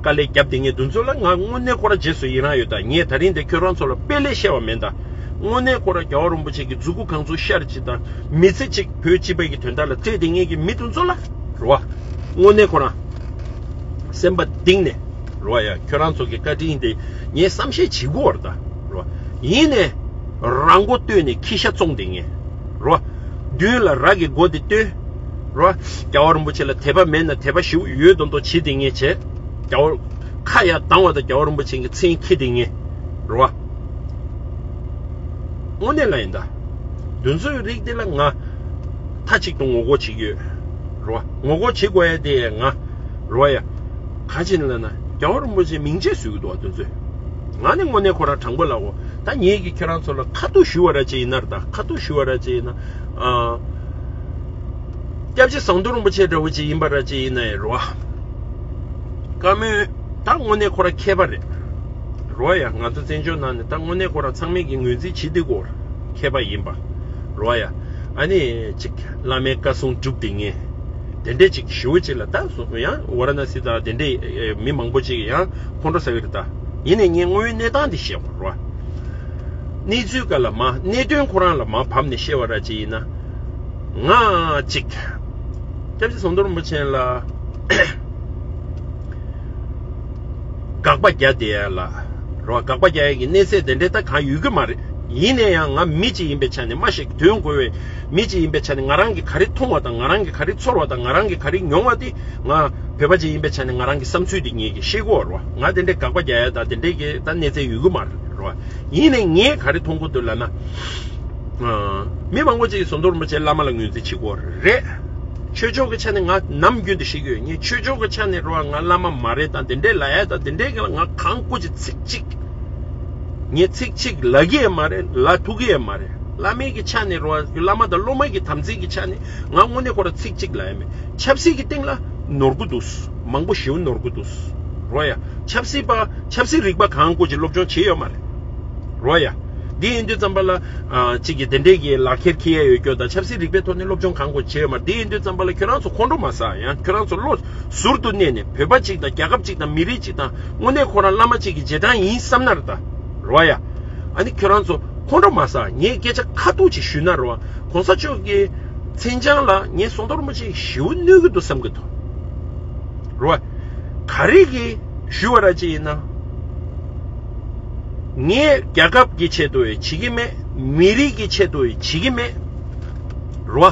དཀའ་ལས་རྒྱབ་བསྡད་མཁན་དེ་ཚོ་ལ་ང་དངོས་གནས་ཁོ་རང་རྗེས་སུ་ཡི་རང་ཡོད་ད། ངས་ད་རིང་འདི་ཁྱོད་རང་ཚོ་ལ་དཔེ་ལས་བཤད་པ་མིན་ད། དངོས་གནས་ཁོ་རང་རྒྱལ་བ་རིན་པོ་ཆེ་གི་མཛུབ་གུ་གང་ཚུགས་ཤར་གཅིག་དང་མི་ཚེ་གཅིག་བོད་སྤྱི་པའི་གི་དོན་དག་ལ་སྤྲད་བསྡད་མཁན་གྱི་མི་དེ་ཚོ་ལ་རེད་བ། དངོས་གནས་ཁོ་རང་སེམས་པ་གཏིང་ནས་རེད་བ་ཡ། ཁྱོད་རང་ཚོ་གི་བཀའ་དྲིན་དེ་ངས་བསམ་ཤེས་བྱེད་དགོས་བར་ད་རེད་བ། ཡིན་ནས་རང་མགོ་བཏོན་ནས་ཁྱི་ཤ་བཙོང་བསྡད་མཁན་རེད་བ། མདུན་ལ་ར་གི་མགོ་དེ་བཏོན། རོ། རྒྱལ་བ་རིན་པོ་ཆེ་ལ་དད་པ་མེད་ན་དད་པ་ཞིག་ཡོད་མདོག་མདོག་བྱེད་དེ་ངས་བྱས། རྒྱལ་བ། ཁ་ཡར་གདངས་པ་དང་རྒྱལ་བ་རིན་པོ་ཆེ་གི་མཚན་འཁྱེར་དེ་ངས། རོ། དངོས་གནས་ལ་ཡིན་ད། དེ་ཚོའི་རིགས་དེ་ལ་ང་མཐའ་གཅིག་ཏུ་ངོ་རྒོལ་བྱེད་ཀྱི་ཡོད། རོ། ངོ་རྒོལ་བྱེད་དགོས་ཡ་དེ་ང་། རོ་ཡ། ག་ཅི་ལབ་ན་རྒྱལ་བ་རིན་པོ་ཆེ་མིང་ཆད་བཟོ་གི་འདུག་བ་དེ་ཚོས། ང་ནི་དངོས་གནས་ཁོ་རང་དྲང་པོ་ལབ་གོ། ད་ངེད་ཀྱིས་ཁྱེད་རང་ཚོ་ལ་ཁ་ཐུག་ཞུ་བ་ར་ཅིག་ཡིན་ན་ར། ད་ཁ་ཐུག་ཞུ་བ་ར་ཅིག་ཡིན་ན། ཨ། སྐྱབས་རྗེ་ཟམ་གདོང་རིན་པོ་ཆེ་འདྲ་བོ་ཅིག་ཡིན་པ་ར་ཅིག་ཡིན་ན་ཡང་རོ། བཀའ་མོལ་ད་དངོས་གནས་ཁོ་རང་མཁས་པ་རེད། རོ་ཡ། ང་ཚོ་བཙན་བྱོལ་ནང་ནས་ད་དངོས་གནས་ཁོ་རང་ཚང་མས་ཀྱི་ངོས་འཛིན་བྱེད་དེ་གོ། མཁས་པ་ཡིན་པ། རོ་ཡ། ཨ་ནི་ཅིག་བླ་མའི་བཀའ་གསུང་སྒྲུབ་དེ་ངས། དེ་འདྲས་ཅིག་ཞུ་ཅིག་ལ་ད་སོ་ཡང་ཝཱ་ར་ཎ་སི་དང་དེ་འདྲས་མི་མང་པོ་ཅིག་ཡང་ཁོང་ཁྲོ་ཟ་གི་རེད་ད། ཡིན་ནས་ངས་དངོས་ཡོད་གནས་སྟངས་འདི་བཤད་དགོས་རོ། གནས་ཚུལ་ག་ལ་མ་གནད་དོན་ཁོ་རང་ལ་མ་བབས་ནས་བཤད་པ་ར་ཅིག་ཡིན་ན། ང་ཅིག་སྐྱབས་རྗེ་ཟམ་གདོང་རིན་པོ་ཆེ་ལ་དགག་པ་རྒྱག་བསྡད་ཡ་ལ་རོ། དགག་པ་རྒྱག་ཡ་གི་གནས་ཚད་དེ་འདྲས་ད་གང་ཡོད་གི་མ་རེད། ཡིན་ནས་ཡང་ང་མི་གཅིག་ཡིན་པའི་ཆ་ནས་མ་ཤེས་དོན་གོ་བའི་མི་གཅིག་ཡིན་པའི་ཆ་ནས་ང་རང་གིས་ག་རེ་མཐོང་བ་དང་ང་རང་གིས་ག་རེ་ཚོར་བ་དང་ང་རང་གིས་ག་རེ་མྱོང་བ་དེ་ང་བོད་པ་གཅིག་ཡིན་པའི་ཆ་ནས་ང་རང་གི་བསམ་ཚུལ་དེ་ངེད་ཀྱིས་བཤད་དགོས་རོ། ང་དེ་འདྲའི་དགག་པ་རྒྱག་ཡ་དང་དེ་འདྲའི་གི་ད་གནས་ཚད་ཡོད་གི་མ་རེད་རོ། ཡིན་ནས་ངས་ག་རེ་མཐོང་གི་འདུག་ལབ་ན། ཨ། མི་མང་པོ་ཅིག་གིས་ཟམ་གདོང་རིན་པོ་ཆེ་བླ་མ་ལ་ངོས་འཛིན་བྱེད་དགོས་རེད། ཆོས་ཕྱོགས་ཀྱི་ཆ་ནས་ང་ནམ་རྒྱུན་དུ་བཤད་ཀྱི་ཡོད། ངས་ཆོས་ཕྱོགས་ཀྱི་ཆ་ནས་རོ་ང་བླ་མ་མ་རེད་དང་དེ་འདྲའི་ལབ་ཡ་དང་དེ་འདྲའི་གི་ལ་ང་གང་བཀུར་གྱི་ཚིག་གཅིག་ངས་ཚིག་གཅིག་ལབ་ཀྱི་ཡང་མ་རེད། ལབ་ཐུབ་ཀྱི་ཡང་མ་རེད། བླ་མའི་གི་ཆ་ནས་རོ། བླ་མ་དང་སློབ་མ་གི་དམ་ཚིག་གི་ཆ་ནས་ང་དངོས་གནས་ཁོ་ར་ཚིག་གཅིག་ལབ་ཡ་མེད། ཆབ་སྲིད་ཀྱི་སྟེང་ལ་ནོར་གི་འདུག་མང་པོ་ཞེ་པོ་ནོར་གི་འདུག་རོ་ཡ། ཆབ་སྲིད་པ་ཆབ་སྲིད་རིག་པ་གང་བཀུར་གྱི་སློབ་སྦྱོང་བྱས་ཡོད་མ་རེད། རོ་ཡ། འདི་ཡིན་དུས་ཙམ་པ་ལ། ཨ། གཅིག་གིས་དེ་འདྲས་ཀྱི་ལག་ཁྱེར་འཁྱེར་ཡ་ཡོད་སྐྱོ་དང་ཆབ་སྲིད་རིག་པའི་ཐོག་ནས་སློབ་སྦྱོང་གང་དགོས་བྱས་ཡོད་མ་རེད། འདི་ཡིན་དུས་ཙམ་པ་ལ་ཁྱོད་རང་ཚོ་ཁོང་ཁྲོ་མ་ཟ། ཡང་ཁྱོད་རང་ཚོ་བློ་ཟུར་དུ་གནས་ནས་བོད་པ་གཅིག་དང་རྒྱལ་ཁབ་གཅིག་དང་མི་རིགས་གཅིག་དང་དངོས་གནས་ཁོ་རང་བླ་མ་གཅིག་གི་རྗེས་འབྲང་ཡིན་བསམ་ན་ར་ད། རོ་ཡ། ཨ་ནི་ཁྱོད་རང་ཚོ་ཁོང་ཁྲོ་མ་ཟ། ངས་སྐད་ཆ་ཁ་ཐུག་ཅིག་ཞུས་ན་རོ། གོང་ས་མཆོག་གི་མཚན་བྱང་ལ་ངས་ཟམ་གདོང་རིན་པོ་ཆེ་ཞེ་པོ་གནོད་ཀྱི་འདུག་བསམ་གྱི་འདུག་རོ། ག་རེ་གི་ཞུ་བ་ར་ཅིག་ཡིན་ན། ངས་རྒྱལ་ཁབ་ཀྱི་ཆེད་དུ་ཡང་བྱེད་ཀྱི་མེད། མི་རིགས་ཀྱི་ཆེད་དུ་ཡང་བྱེད་ཀྱི་མེད། རོ།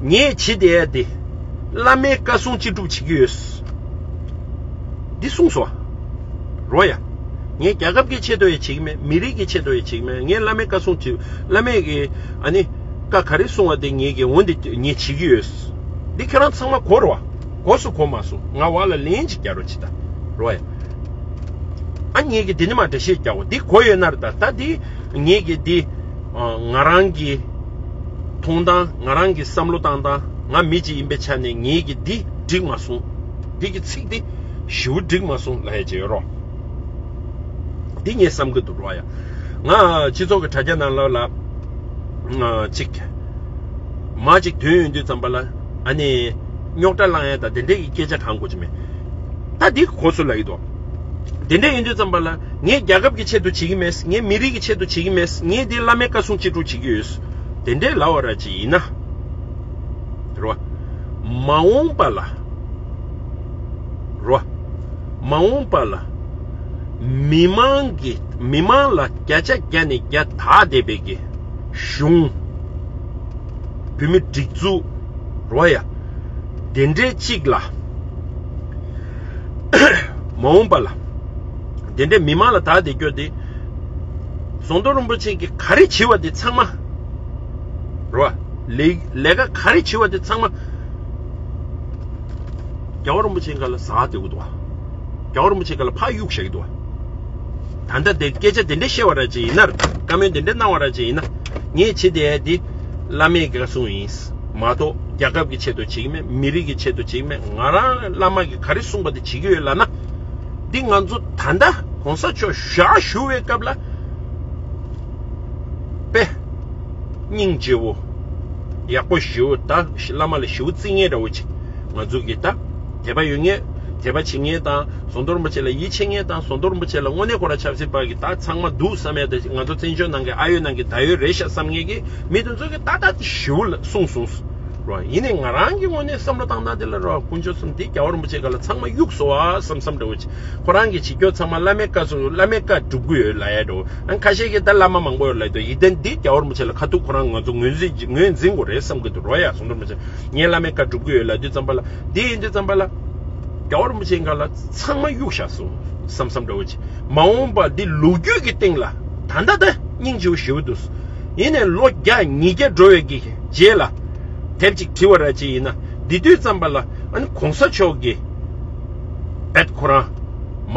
ངས་བྱེད་བསྡད་ཡ་དེ་བླ་མའི་བཀའ་གསུང་ཅི་སྒྲུབ་བྱེད་ཀྱི་ཡོད། འདི་གསུངས་སོ། རོ་ཡ། ངས་རྒྱལ་ཁབ་ཀྱི་ཆེད་དུ་ཡང་བྱེད་ཀྱི་མེད། མི་རིགས་ཀྱི་ཆེད་དུ་ཡང་བྱེད་ཀྱི་མེད། ངས་བླ་མའི་བཀའ་གསུང་བྱེད། བླ་མས་ཀྱི་ཨ་ནི་བཀའ་ག་རེ་གསུང་བ་དེ་ངས་ཀྱི་འོ་འདི་ངས་བྱེད་ཀྱི་ཡོད། འདི་ཁྱེད་རང་ཚང་མ་གོ་རོ། གོ་སོང་གོ་མ་སོང་ང་བ་ལ་ལན་ཅིག་རྒྱག་རོགས་བྱེད་ད། རོ་ཡ། ཨ་ངས་ཀྱི་འདི་ནི་མ་འགྲེལ་བཤད་རྒྱག་གོ། འདི་གོ་ཡོད་ན་ར་ད། ད་འདི་ངས་ཀྱི་འདི་ཨ་ང་རང་གི་མཐོང་སྟངས། ང་རང་གི་བསམ་བློ་བཏང་སྟངས། ང་མི་གཅིག་ཡིན་པའི་ཆ་ནས་ངས་ཀྱི་འདི་འགྲིག་མ་སོང་། འདི་གི་ཚིག་འདི་ཞེ་པོ་འགྲིག་མ་སོང་ལབ་ཡ་ཅིག་ཡོད་རོ། འདི་ངས་བསམ་གི་འདུག་རོ་ཡ། ང་སྤྱི་ཚོགས་ཀྱི་དྲ་རྒྱ་ནང་ལོགས་ལ་ཨ་ཅིག་མ་ཅིག་དོན་ཡོང་དུས་ཙམ་པ་ལ་ཨ་ནི་རྙོག་དྲ་བསླང་ཡ་དང་དེ་འདྲས་ཀྱི་སྐད་ཆ་གང་དགོས་ཀྱི་མེད། ད་འདི་གོ་སོང་ལབ་ཀྱི་འདུག་དེ་འདྲས་ཡིན་དུས་ཙམ་པ་ལ་ངས་རྒྱལ་ཁབ་ཀྱི་ཆེད་དུ་བྱེད་ཀྱི་མེད། ངས་མི་རིགས་ཀྱི་ཆེད་དུ་བྱེད་ཀྱི་མེད། ངས་འདི་བླ་མའི་བཀའ་གསུང་ཅི་སྒྲུབ་བྱེད་ཀྱི་ཡོད། དེ་འདྲས་ལབ་པ་ར་ཅིག་ཡིན་ན། རོ། མ་འོངས་པ་ལ། རོ། མ་འོངས་པ་ལ། མི་མང་གི་མི་མང་ལ་བརྒྱ་ཆ་བརྒྱ་ནས་བརྒྱ་དག་བསྡད་པའི་གི་གཞུང་། བོད་མི་སྒྲིག་འཛུགས། རོ་ཡ། དེ་འདྲའི་གཅིག་ལ། མ་འོངས་པ་ལ། དེ་འདྲའི་མི་མང་ལ་དག་བསྡད་རྒྱུ་དེ། ཟམ་གདོང་རིན་པོ་ཆེ་གིས་ག་རེ་བྱས་པ་དེ་ཚང་མ། རོ། ལས་ལས་ཀ་ག་རེ་བྱས་པ་དེ་ཚང་མ། རྒྱལ་བ་རིན་པོ་ཆེ་སྒང་ལ་ཟགས་བསྡད་ཀྱི་འདུག་བ། རྒྱལ་བ་རིན་པོ་ཆེ་སྒང་ལ་ཕར་གཡུགས་བཞག་གི་འདུག་བ། ད་ལྟ་དེ་སྐད་ཆ་དེ་འདྲ་བཤད་པ་ར་ཅིག་ཡིན་ན་ར། བཀའ་མོལ་དེ་འདྲ་གནང་བ་ར་ཅིག་ཡིན་ན། ངས་བྱེད་བསྡད་ཡ་དེ་བླ་མས་བཀའ་གསུང་ཡིན། མ་གཏོགས་རྒྱལ་ཁབ་ཀྱི་ཆེད་དུ་བྱེད་ཀྱི་མེད། མི་རིགས་ཀྱི་ཆེད་དུ་བྱེད་ཀྱི་མེད། ང་རང་བླ་མ་གིས་ག་རེ་གསུངས་པ་དེ་བྱེད་ཀྱི་ཡོད་ལབ་ན། འདི་ང་ཚོ་ད་ལྟ་གོང་ས་མཆོག་ཞག་བཞུགས་པའི་སྐབས་ལ། དཔེ། སྙིང་རྗེ་བོ། ཡག་པོ་ཞེ་པོ། ད་བླ་མ་ལ་ཞེ་པོ་བརྩི་མཁན་འདྲ་བོ་ཅིག་ང་ཚོ་གི་ད་དད་པ་ཡོད་མཁན། དད་པ་བྱེད་མཁན་དང་ཟོང་དོར་རིན་པོ་ཆེ་ལ་ཡིད་ཆེས་མཁན་དང་ཟོང་དོར་རིན་པོ་ཆེ་ལ་དངོས་གནས་ཁོ་རང་ཆབ་སྲིད་པ་གི་ད་ཚང་མ་འདུག་བསམ་ཡས་དེ་ང་ཚོ་བཙན་བྱོལ་ནང་གི་ཨ་ཡོད་ནང་གི་ད་ཡོད་རེད་ཤག་བསམ་མཁན་གྱི་མི་དེ་ཚོ་གི་ཏག་ཏག་ཞིབ་ལ་གསུངས་སོང་། རོ། ཡིན་ནའི་ང་རང་གི་ངོས་ནས་བསམ་བློ་བཏང་ན་དེ་ལ་རོ། དཀོན་མཆོག་གསུམ་འདི་རྒྱལ་བ་རིན་པོ་ཆེ་སྒང་ལ་ཚང་མ་གཡུགས་སོང་བ་བསམ་བསམ་འདྲ་བོ་ཅིག་ཁོ་རང་གི་བྱེད་སྐྱོ་ཚང་མ་བླ་མའི་བཀའ་སྲུང་བླ་མའི་བཀའ་སྒྲུབ་ཀྱི་ཡོད་ལབ་ཡ་འདྲ་བོ། ཨ་ཁ་ཤས་ཀྱིས་ད་བླ་མ་མང་པོ་ཡོད་ལབ་འདུག་ཡིན་ཏེ་འདི་རྒྱལ་བ་རིན་པོ་ཆེ་ལ་ཁ་ཐུག་ཁོ་རང་ང་ཚོ་ངོས་འཛིན་ངོས་འཛིན་དགོས་རེད་བསམ་གྱི་འདུག་རོ། ཡ་ཟོང་དོར་རིན་པོ་ཆེ་ངའི་བླ་མའི་བཀའ་སྒྲུབ་ཀྱི་ཡོད་ལབ་དུས་ཙམ་པ་ལ། འདི་ཡིན་དུས་ཙམ་པ་ལ། རྒྱལ་བ་རིན་པོ་ཆེའི་སྒང་ལ་ཚང་མ་གཡུགས་བཞག་སོང་བསམ་བསམ་འདྲ་བོ་ཅིག་མ་འོངས་པ་འདི་ལོ་རྒྱུས་ཀྱི་སྟེང་ལ་ད་ལྟ་ད་སྙིང་རྗེ་བོ་ཞེ་པོ་འདུག་ཡིན་ནའི་ལོ་བརྒྱ་ཉིས་བརྒྱ་འགྲོ་བའི་གི་རྗེས་ལ་དེབ་ཅིག་བྲིས་པ་ར་ཅིག་ཡིན་ན་འདི་དུས་ཙམ་པ་ལ་ཨ་ནི་གོང་ས་མཆོག་གི་བེད་ཁོ་རང་མ་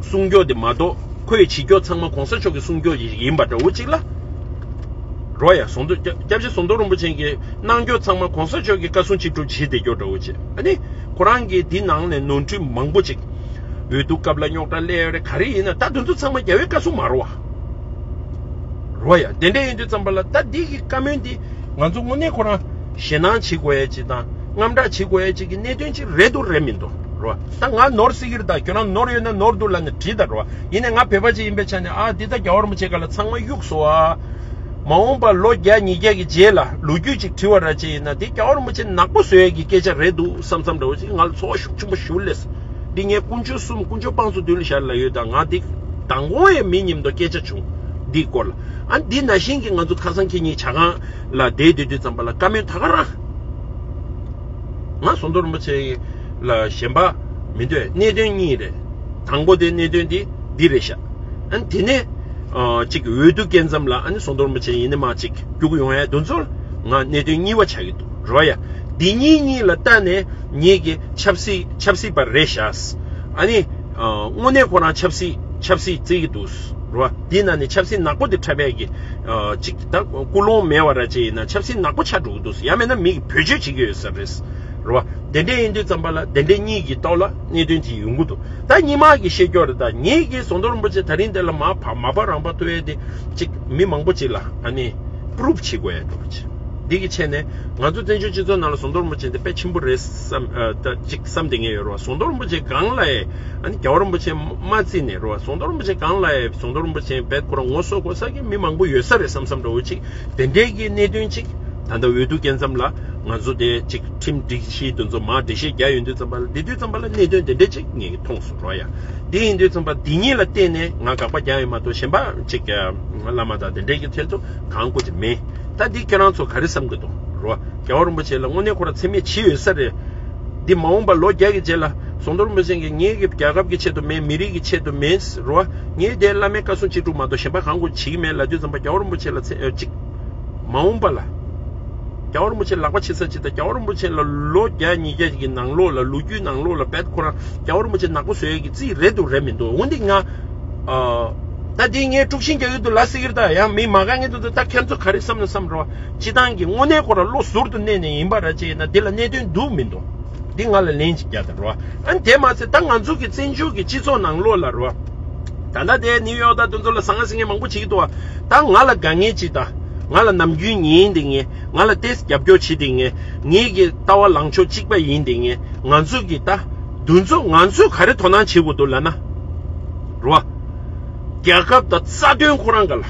སྲུང་སྐྱོབ་དེ་མ་གཏོགས་ཁོས་བྱེད་སྐྱོ་ཚང་མ་གོང་ས་མཆོག་གི་སྲུང་སྐྱོབ་ཡིན་པ་འདྲ་བོ་ཅིག་ལ། རོ། ཡ་ཟོང་དོ་སྐྱབས་རྗེ་ཟོང་དོ་རིན་པོ་ཆེ་གི་གནང་སྐྱོ་ཚང་མ་གོང་ས་མཆོག་གི་བཀའ་གསུང་ཅིག་གྲུབ་བྱེད་བསྡད་སྐྱོ་འདྲ་བོ་ཅིག་ཨ་ནི་ཁོ་རང་གིས་འདི་ནང་ནས་ནོར་འཁྲུལ་མང་པོ་ཅིག་འོས་བསྡུ་སྐབས་ལ་རྙོག་དྲ་སླེབས་ཡོད་རེད། ག་རེ་ཡིན་ན་ད་དེ་ཚོ་ཚང་མ་རྒྱལ་བའི་བཀའ་གསུང་མ་རོ་བ། རོ། ཡ་དེ་འདྲ་ཡིན་དུས་ཙམ་པ་ལ་ད་འདི་གི་བཀའ་མོལ་འདི་ང་ཚོ་དངོས་གནས་ཁོ་རང་ཞེད་སྣང་བྱེད་དགོས་ཡ་ཅིག་དང་དངངས་སྐྲག་བྱེད་དགོས་ཡ་ཅིག་གི་གནད་དོན་ཅིག་རེད་འདུག་རེད་མི་འདུག་རོ། ད་ང་ནོར་སྲིད་ཀྱི་རེད། ད་ཁྱོད་རང་ནོར་ཡོད་ན་ནོར་འདུག་ལབ་ནས་བྲིས་ད་རོ། ཡིན་ནའི་ང་བོད་པ་ཅིག་ཡིན་པའི་ཆ་ནས་ཨ་འདི་ད་རྒྱལ་བ་རིན་པོ་ཆེ་སྒང་ལ་ཚང་མ་གཡུགས་སོང་ཨ། མ་འོངས་པ་ལོ་བརྒྱ་ཉིས་བརྒྱ་གི་རྗེས་ལ་ལོ་རྒྱུས་ཅིག་བྲིས་པ་ར་ཅིག་ཡིན་ན་འདི་རྒྱལ་བ་རིན་པོ་ཆེ་ནག་པོ་བཟོ་ཡས་ཀྱི་སྐད་ཆ་རེད་འདུག་བསམ་བསམ་འདྲ་བོ་ཅིག་ང་ལ་ཚོར་བ་ཤུགས་ཆེན་པོ་ཞེ་པོ་སླེབས། འདི་ངས་དཀོན་མཆོག་གསུམ་དཀོན་མཆོག་དཔང་བཙུགས་མདུན་ལ་བཞག་ལབ་ཡོད། ད་ང་འདི་མདང་དགོང་ཡང་མི་མཉམ་དུ་སྐད་ཆ་བྱུང་འདིའི་སྐོར་ལ། ཨ་འདི་ནང་བཞིན་གྱི་ང་ཚོ་ཁ་སང་ཁེ་ཉིན་ཇ་ཁང་ལ་བསྡད་སྡོད་དུས་ཙམ་པ་ལ་བཀའ་མོལ་ད་ག་རང་། ང་ཟོང་དོར་རིན་པོ་ཆེ་ལ་ཞེན་པ་མི་འདོད། གནད་དོན་གཉིས་རེད། དང་པོ་དེ་གནད་དོན་འདི་འདི་རེད་ཤག་ཨ་ནི་དེ་ནས་ཨ་གཅིག་འོས་བསྡུ་སྐབས་ཙམ་ལ་ཨ་ནི་ཟོང་དོར་རིན་པོ་ཆེ་ཡིན་ནི་མ་གཅིག་རྒྱུག་ཡོང་ཡ་དེ་ཚོ་ང་གནད་དོན་གཉིས་པ་ཆགས་ཀྱི་འདུག་རོ། ཡ་འདི་གཉིས་གཉིས་ལ་བལྟས་ནས་ངེད་ཀྱི་ཆབ་སྲིད་ཆབ་སྲིད་པ་རེད་ཤག་ཨ་ནི་ཨ་དངོས་གནས་ཁོ་རང་ཆབ་སྲིད་ཆབ་སྲིད་བརྩི་གི་འདུག་རོ། འདི་ནང་ནས་ཆབ་སྲིད་ནག་པོ་དེ་འཁྲབ་ཡ་གི་ཨ་གཅིག་ད་ཀུན་སློང་མེད་པ་ར་ཅིག་ཡིན་ན་ཆབ་སྲིད་ནག་པོ་ཆགས་འགྲོ་གི་འདུག་ཡང་མིན་ན་མི་གིས་བེད་སྤྱོད་བྱེད་ཀྱི་ཡོད་ས་རེད། རེད་བ། དེ་འདྲས་ཡིན་དུས་ཙམ་པ་ལ་དེ་འདྲས་གཉིས་ཀྱི་ཐོག་ལ་གནད་དོན་དེ་ཡོང་གི་འདུག་ད་སྔོན་མ་གི་བཤད་སྐྱོར་རེད། ད་ངེད་ཀྱིས་ཟོང་དོར་རིན་པོ་ཆེ་ད་རིང་དེ་ལ་མ་ཕ་མ་ཕ་རང་ཕ་ཐུ་ཡས་དེ་གཅིག་མི་མང་པོ་ཅིག་ལ་ཨ་ནི་པུ་རུབ་བྱེད་དགོས་ཡ་འདུག་ཅེས། འདི་གི་ཆེད་ནས་ང་ཚོ་བཙན་བྱོལ་སྤྱི་ཚོགས་ནང་ལ་ཟོང་དོར་རིན་པོ་ཆེ་འདི་དཔེ་ཆེན་པོ་རེད་བསམ་ཨ་ད་གཅིག་བསམ་བསྡད་མཁན་ཡོད་རེད་བ། ཟོང་དོར་རིན་པོ་ཆེ་སྒང་ལ་ཡས་ཨ་ནི་རྒྱལ་བ་རིན་པོ་ཆེ་མ་བརྩིས་ནས་རེད་བ། ཟོང་དོར་རིན་པོ་ཆེ་སྒང་ལ་ཡས་ཟོང་དོར་རིན་པོ་ཆེ་རྦད་ཁོ་རང་ངོ་སོ་དགོས་ས་གི་མི་མང་པོ་ཡོད་ས་རེད་བསམ་བསམ་འདྲ་བོ་ཅིག་དེ་འདྲས་ཀྱི་གནད་དོན་ཅིག་ད་ལྟ་འོས་བསྡུ་སྐབས་ཙམ་ལ་ང་ཚོ་དེ་ཅིག་ཁྲིམས་སྒྲིག་གཞི་དེ་ཚོ་མར་འགྲེལ་བཤད་རྒྱག་ཡོང་དུས་ཙམ་པ་ལ་འདི་དུས་ཙམ་པ་ལ་གནད་དོན་དེ་འདྲས་ཅིག་ངས་མཐོང་སོང་རོ་ཡ། དེ་ཡིན་དུས་ཙམ་པ་འདི་གཉིས་ལ་བརྟེན་ནས་ང་དགག་པ་རྒྱག་ཡོད་མ་གཏོགས་གཞན་པ་ཅིག་བླ་མ་དང་དེ་འདྲས་ཀྱི་ཐད་དུ་གང་དགོས་ཀྱི་མེད། ད་འདི་ཁྱེད་རང་ཚོ་ག་རེ་བསམ་གྱི་འདུག་རོ། རྒྱལ་བ་རིན་པོ་ཆེ་ལ་དངོས་གནས་ཁོ་རང་མཚན་སྨད་ཅིག་ཡོད་ས་རེད། འདི་མ་འོངས་པ་ལོ་བརྒྱ་གི་རྗེས་ལ་ཟོང་དོར་རིན་པོ་ཆེ་གིས་ངེད་ཀྱི་རྒྱལ་ཁབ་ཀྱི་ཆེད་དུ་མེད། མི་རིགས་ཀྱི་ཆེད་དུ་མེད་རོ། ངས་དེ་བླ་མའི་བཀའ་གསུང་ཅིག་སྒྲུབ་མ་གཏོགས་གཞན་པ་གང་དགོས་བྱེད་ཀྱི་མེད་ལབ་དུས་ཙམ་པ་རྒྱལ་བ་རིན་པོ་ཆེ་ལ་ཚེ་ཨ་གཅིག་མ་འོངས་པ་ལ། རྒྱལ་བ་རིན་པོ་ཆེ་ལག་པ་ཕྱེ་ས་ཅིག་དང་རྒྱལ་བ་རིན་པོ་ཆེ་ལ་ལོ་བརྒྱ་ཉིས་བརྒྱ་གི་ནང་ལོགས་ལ་ལོ་རྒྱུས་ནང་ལོགས་ལ་རྦད་ཁོ་རང་རྒྱལ་བ་རིན་པོ་ཆེ་ནག་པོ་བཟོ་ཡས་ཀྱི་རྩིས་རེད་འདུག་རེད་མི་འདུག་འོན་ཏེ་ང་ཨ། ད་འདི་ངས་དཀྲུག་ཤིང་རྒྱག་གི་འདུག་ལབ་སྲིད་ཀྱི་རེད། ད་ཡང་མི་མ་དགའ་མཁན་དེ་ཚོ་ད་ཁྱེད་ཚོ་ག་རེ་བསམ་ན་བསམ་རོགས། སྤྱིར་བཏང་གི་དངོས་གནས་ཁོ་རང་བློ་ཟུར་དུ་གནས་ནས་ཡིན་པ་ར་ཅིག་ཡིན་ན་འདི་ལ་གནད་དོན་འདུག་མི་འདུག་འདི་ང་ལ་ལན་ཅིག་རྒྱག་དང་རོགས། ཨ་ནི་དེ་མ་ཚད་ད་ང་ཚོ་གི་བཙན་བྱོལ་གྱི་སྤྱི་ཚོགས་ནང་ལོགས་ལ་རོགས། ད་ལྟ་དེ་ནིའུ་ཡོག་དང་དེ་ཚོ་ལ་ཟང་ངེ་ཟིང་ངེ་མང་པོ་བྱེད་ཀྱི་འདུག་བ། ད་ང་ལ་དགའ་མཁན་ཅིག་དང་ང་ལ་ནམ་རྒྱུན་ཉན་བསྡད་མཁན་ང་ལ་ཏོག་ཙམ་རྒྱབ་སྐྱོར་བྱེད་བསྡད་མཁན་ངེད་ཀྱི་ལྟ་བ་ལངས་ཕྱོགས་གཅིག་པ་ཡིན་བསྡད་མཁན་ང་ཚོ་གི་ད་དེ་ཚོ་ང་ཚོས་ག་རེ་དོ་སྣང་བྱེད་དགོས་འདུག་ལབ་ན། རོགས། རྒྱལ་ཁབ་དང་རྩ་དོན་ཁོ་རང་ག་ལ།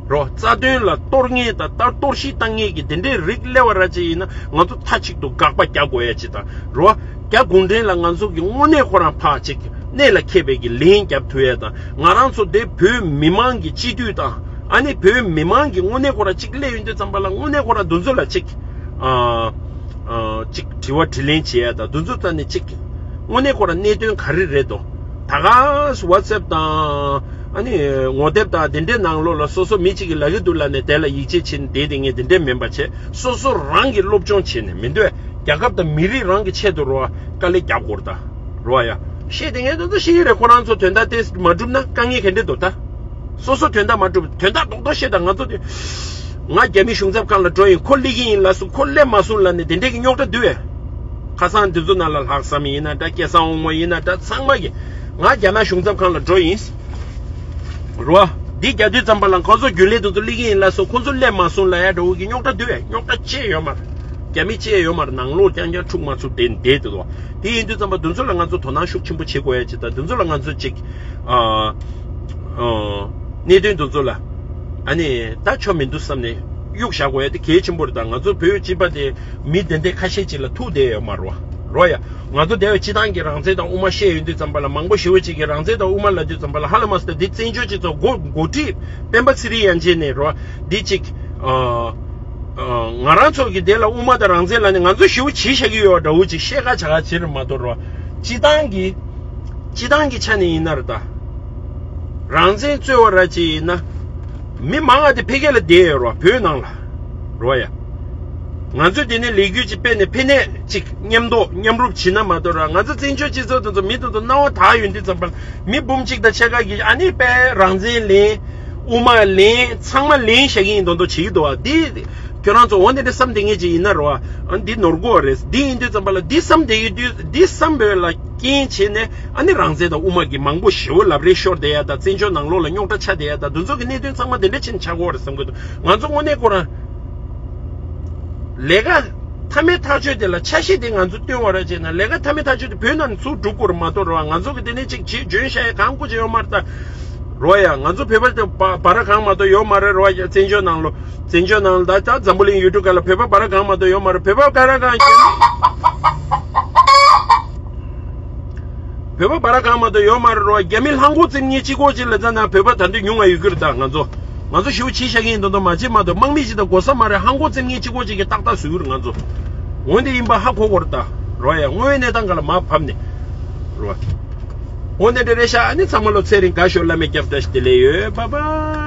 རོ། རྩ་དོན་ལ་གཏོར་ངེས་དང་ད་གཏོར་བཤིག་བཏང་ངེས་ཀྱི་དེ་འདྲའི་རིགས་སླེབས་པ་ར་ཅིག་ཡིན་ན་ང་ཚོ་མཐའ་གཅིག་ཏུ་དགག་པ་རྒྱག་དགོས་ཡ་ཅིག་དང་རོ། རྒྱ་གུང་ཁྲན་ལ་ང་ཚོ་གི་དངོས་གནས་ཁོ་རང་ཕར་ཅིག་གནད་ལ་འཁེལ་བའི་གི་ལན་རྒྱབ་ཐུབ་ཡ་དང་ང་རང་ཚོ་དེ་བོད་མི་མང་གི་སྤྱི་འཐུས་དང་ཨ་ནི་བོད་མི་མང་གི་དངོས་གནས་ཁོ་རང་ཅིག་སླེབས་ཡོང་དུས་ཙམ་པ་ལ་དངོས་གནས་ཁོ་རང་དེ་ཚོ་ལ་ཅིག་ཨ། ཨ། ཅིག་དྲི་བ་དྲིས་ལན་བྱེད་ཡ་དང་དེ་ཚོ་ལྟ་ནས་ཅིག་དངོས་གནས་ཁོ་རང་གནད་དོན་ག་རེ་རེད་དོ། ད་ག་ཝ་ཊི་སེབ་དང་ཨ་ནི་ངོ་དེབ་དང་དེ་འདྲའི་ནང་ལོགས་ལ་སོ་སོ་མི་གཅིག་གིས་ལབ་ཀྱི་འདུག་ལབ་ནས་དེ་ལ་ཡིད་ཆེས་བྱེད་ནས་བསྡད་དེ་ངས་དེ་འདྲའི་མིན་པ་བྱས་སོ་སོ་རང་གིས་སློབ་སྦྱོང་བྱས་ནས་མི་འདོད་རྒྱལ་ཁབ་དང་མི་རིགས་རང་གི་ཆེད་དུ་རོ་དཀའ་ལས་རྒྱབ་དགོས་ད་རོ་ཡ། བཤད་དེ་ངས་དེ་ཚོ་ཤེས་ཀྱི་རེད། ཁོ་རང་ཚོ་དོན་དག་དེ་མ་གྲུབ་ན་དཀའ་ངལ་ག་འདྲ་འདུག་ད། སོ་སོ་དོན་དག་མ་གྲུབ་དོན་དག་རྡོག་རྡོག་བཤད་དང་ང་ཚོ་དེ། ང་རྒྱ་མི་གཞུང་ཚབ་ཁང་ལ་འགྲོ་ཡིན་ཁོ་སླེབས་ཀྱི་ཡིན་ལབ་སོང་ཁོ་སླེབས་མ་སོང་ལབ་ནས་དེ་འདྲས་ཀྱི་རྙོག་དྲ་འདུག་བས། ཁ་སང་འདི་ཚོ་ནང་ལ་ལྷག་བསམ་ཡིན་ན་འདྲ་སྐལ་བཟང་དབང་མོ་ཡིན་ན་འདྲ་ཚང་མ་གི་ང་རྒྱ་ནག་གཞུང་ཚབ་ཁང་ལ་འགྲོ་ཡིན། རོ། འདི་རྒྱ་དུས་ཙམ་པ་ལ་ཁོ་ཚོ་རྒྱུན་ལས་དེ་ཚོ་སླེབས་ཀྱི་ཡིན་ལབ་སོང་ཁོ་ཚོ་སླེབས་མ་སོང་ལབ་ཡ་འདྲ་བོ་གི་རྙོག་དྲ་འདུག་བས་རྙོག་དྲ་ཅི་ཡོད་མ་རེད། རྒྱ་མི་བཅས་ཡོད་མ་རེད། ནང་ལོགས་རྐྱང་རྐྱང་འཁྲུག་མ་ཚུགས་དེ་བསྡད་འདུག་བ། དེ་ཡིན་དུས་ཙམ་པ་དེ་ཚོ་ལ་ང་ཚོ་དོ་སྣང་ཤུགས་ཆེན་པོ་བྱེད་དགོས་ཡ་ཅིག་དང་། དེ་ཚོ་ལ་ང་ཚོ་ཅིག་ཨ་ཨ་གནད་དོན་དེ་ཚོ་ལ་ཨ་ནི་ད་ཆོ་མི་འདུག་བསམ་ནས་གཡུག་བཞག་དགོས་ཡ་དེ་གལ་ཆེན་པོ་རེད། ད་ང་ཚོ་བོད་སྤྱི་པ་དེ་མི་དེ་འདྲ་ཁ་ཤས་ཅིག་ལ་ཐུག་བསྡད་ཡོད་མ་རེད་བ། རོ་ཡ། ང་ཚོ་དེ་བས་སྤྱི་བཏང་གི་རང་བཙན་དང་དབུ་མ་བཤད་ཡོང་དུས་ཙམ་པ་ལ། མང་པོ་ཞེ་པོ་ཅིག་གིས་རང་བཙན་དང་དབུ་མ་ལབ་དུས་ཙམ་པ་ལ་ཧ་ལས་མ་སོང་། འདི་བཙན་བྱོལ་སྤྱི་ཚོགས་འགོ་འགོ་ཁྲིད་སྤེན་པ་ཚེ་རིང་ཡན་ཆད་ནས་རོ། འདི་ཅིག་ཨ་ཨ་ང་རང་ཚོ་གི་དེ་ལ་དབུ་མ་དང་རང་བཙན་ལབ་ནས་ང་ཚོ་ཞེ་པོ་བྱས་བཞག་གི་ཡོད་འདྲ་བོ་ཅིག་བཤད་ཁ་བྱ་ཁ་བྱེད་རེད་མ་གཏོགས་རོ། སྤྱི་བཏང་གི་སྤྱི་བཏང་གི་ཆ་ནས་ཡིན་ན་རེད་ད། རང་བཙན་རྩོད་པ་ར་ཅིག་ཡིན་ན། མི་མང་ང་དེ་ཕ་གི་ལ་བསྡད་ཡོད་རོ། བོད་ནང་ལ་རོ་ཡ། ང་ཚོས་དེ་ནས་ལས་འགུལ་ཅིག་སྤེལ་ནས་ཕ་གི་ནས་ཅིག་མཉམ་འདོགས་མཉམ་རུབ་བྱེད་ན་མ་གཏོགས་ར། ང་ཚོ་བཙན་བྱོལ་སྤྱི་ཚོགས་དེ་ཚོ་མི་དེ་ཚོ་སྣང་བ་དག་ཡོང་དུས་ཙམ་པ་ལ། མི་འབུམ་གཅིག་དང་ཕྱེད་ཀ་གིས་ཨ་ནི་དཔེ་རང་བཙན་ལེན། དབུ་མ་ལེན། ཚང་མ་ལེན་བཞག་གི་ཡིན་མདོག་མདོག་བྱེད་ཀྱི་འདུག་བ། འདི་ཁྱོད་རང་ཚོ་འོ་འདི་འདྲ་བསམ་བསྡད་མཁན་ཅིག་ཡིན་ན་རོ། ཨ་འདི་ནོར་གོ་རེད། འདི་ཡིན་དུས་ཙམ་པ་ལ་འདི་བསམ་བསྡད་ཀྱི་དུས། འདི་བསམ་བོད་ལ་རྐྱེན་བྱས་ནས་ཨ་ནི་རང་བཙན་དང་དབུ་མ་གི་མང་པོ་ཞེ་པོ་ལབ་རེས་ཤོར་བསྡད་ཡ་དང་། བཙན་བྱོལ་ནང་ལོགས་ལ་རྙོག་དྲ་ཆགས་བསྡད་ཡ་དང་། འདི་ཚོ་གི་གནད་དོན་ཚང་མ་འདི་འདྲ་ཕྱིན་ཆགས་ཀྱི་ཡོད་རེད་བསམ་གྱི་འདུག་ང་ཚོ་དངོས་གནས་ཁོ་རང་ལས་ཀ་མཐའ་མའི་ཐག་གཅོད་དེ་ལ་ཆ་ཤས་དེ་ང་ཚོ་བཏོན་པ་ར་བྱས་ན། ལས་ཀ་མཐའ་མའི་ཐག་གཅོད་དེ་བོད་ནང་ནས་ཚུར་སྒྲུབ་དགོས་རེད་མ་གཏོགས་ར། ང་ཚོ་གི་དེ་ནས་ཅིག་བྱས་འཇོན་བྱ་ཡ་གང་དགོས་ཀྱི་ཡོད་མ་རེད་ད། རོ་ཡ། ང་ཚོ་བོད་པ་དེ་བ་བ་ར་གང་མ་གཏོགས་ཡོད་མ་རེད་རོ་ཡ། བཙན་བྱོལ་ནང་ལོ། བཙན་བྱོལ་ནང་ལ་ད་ད་འཛམ་བུ་གླིང་ཡུལ་གྲུ་ཁག་ལ་བོད་པ་བ་ར་གང་མ་གཏོགས་ཡོད་མ་རེད། བོད་པ་བ་ར་གང་རྒྱ་མི། བོད་པ་བ་ར་གང་མ་གཏོགས་ཡོད་མ་རེད་རོ། རྒྱ་མི་ལྷམ་གོག་བཙེམ་མཁན་གཅིག་པོ་ཅིག་ལ་ཙ་ན་བོད་པ་ད་འདི་ཉུང་ང་ཡོད་ཀྱི་རེད་ད། ང་ཚོ་ང་ཚོ་ཞེ་པོ་བྱས་བཞག་གི་ཡིན་མདོག་མདོག་མ་བྱེད་མ་གཏོགས། དམག་མི་ཅིག་དང་གོ་ས་མ་རེད། ལྷམ་གོག་བཙེམ་མཁན་གཅིག་པོ་ཅིག་གིས་ཏག་ཏག་བཟོས་ཀྱི་རེད་ང་ཚོ། འོན་ཏེ་ཡིན་པ་ཧ་གོ་གོ་རེད་ད། རོ་ཡ། དངོས་ཡོད་གནས་སྟངས་སྒང་ལ་མར་ཕབ་ནས་རོ། འོ་ནས་འདྲ་རེད་ཤག་ཨ་ནི་ཚང་མ་ལོ་ཚེ་རིང་དགའ་ཤོག་བླ་མས་སྐྱབས་བཀྲ་ཤིས་བདེ་ལེགས་ཡོད། བྷའི་བྷའི།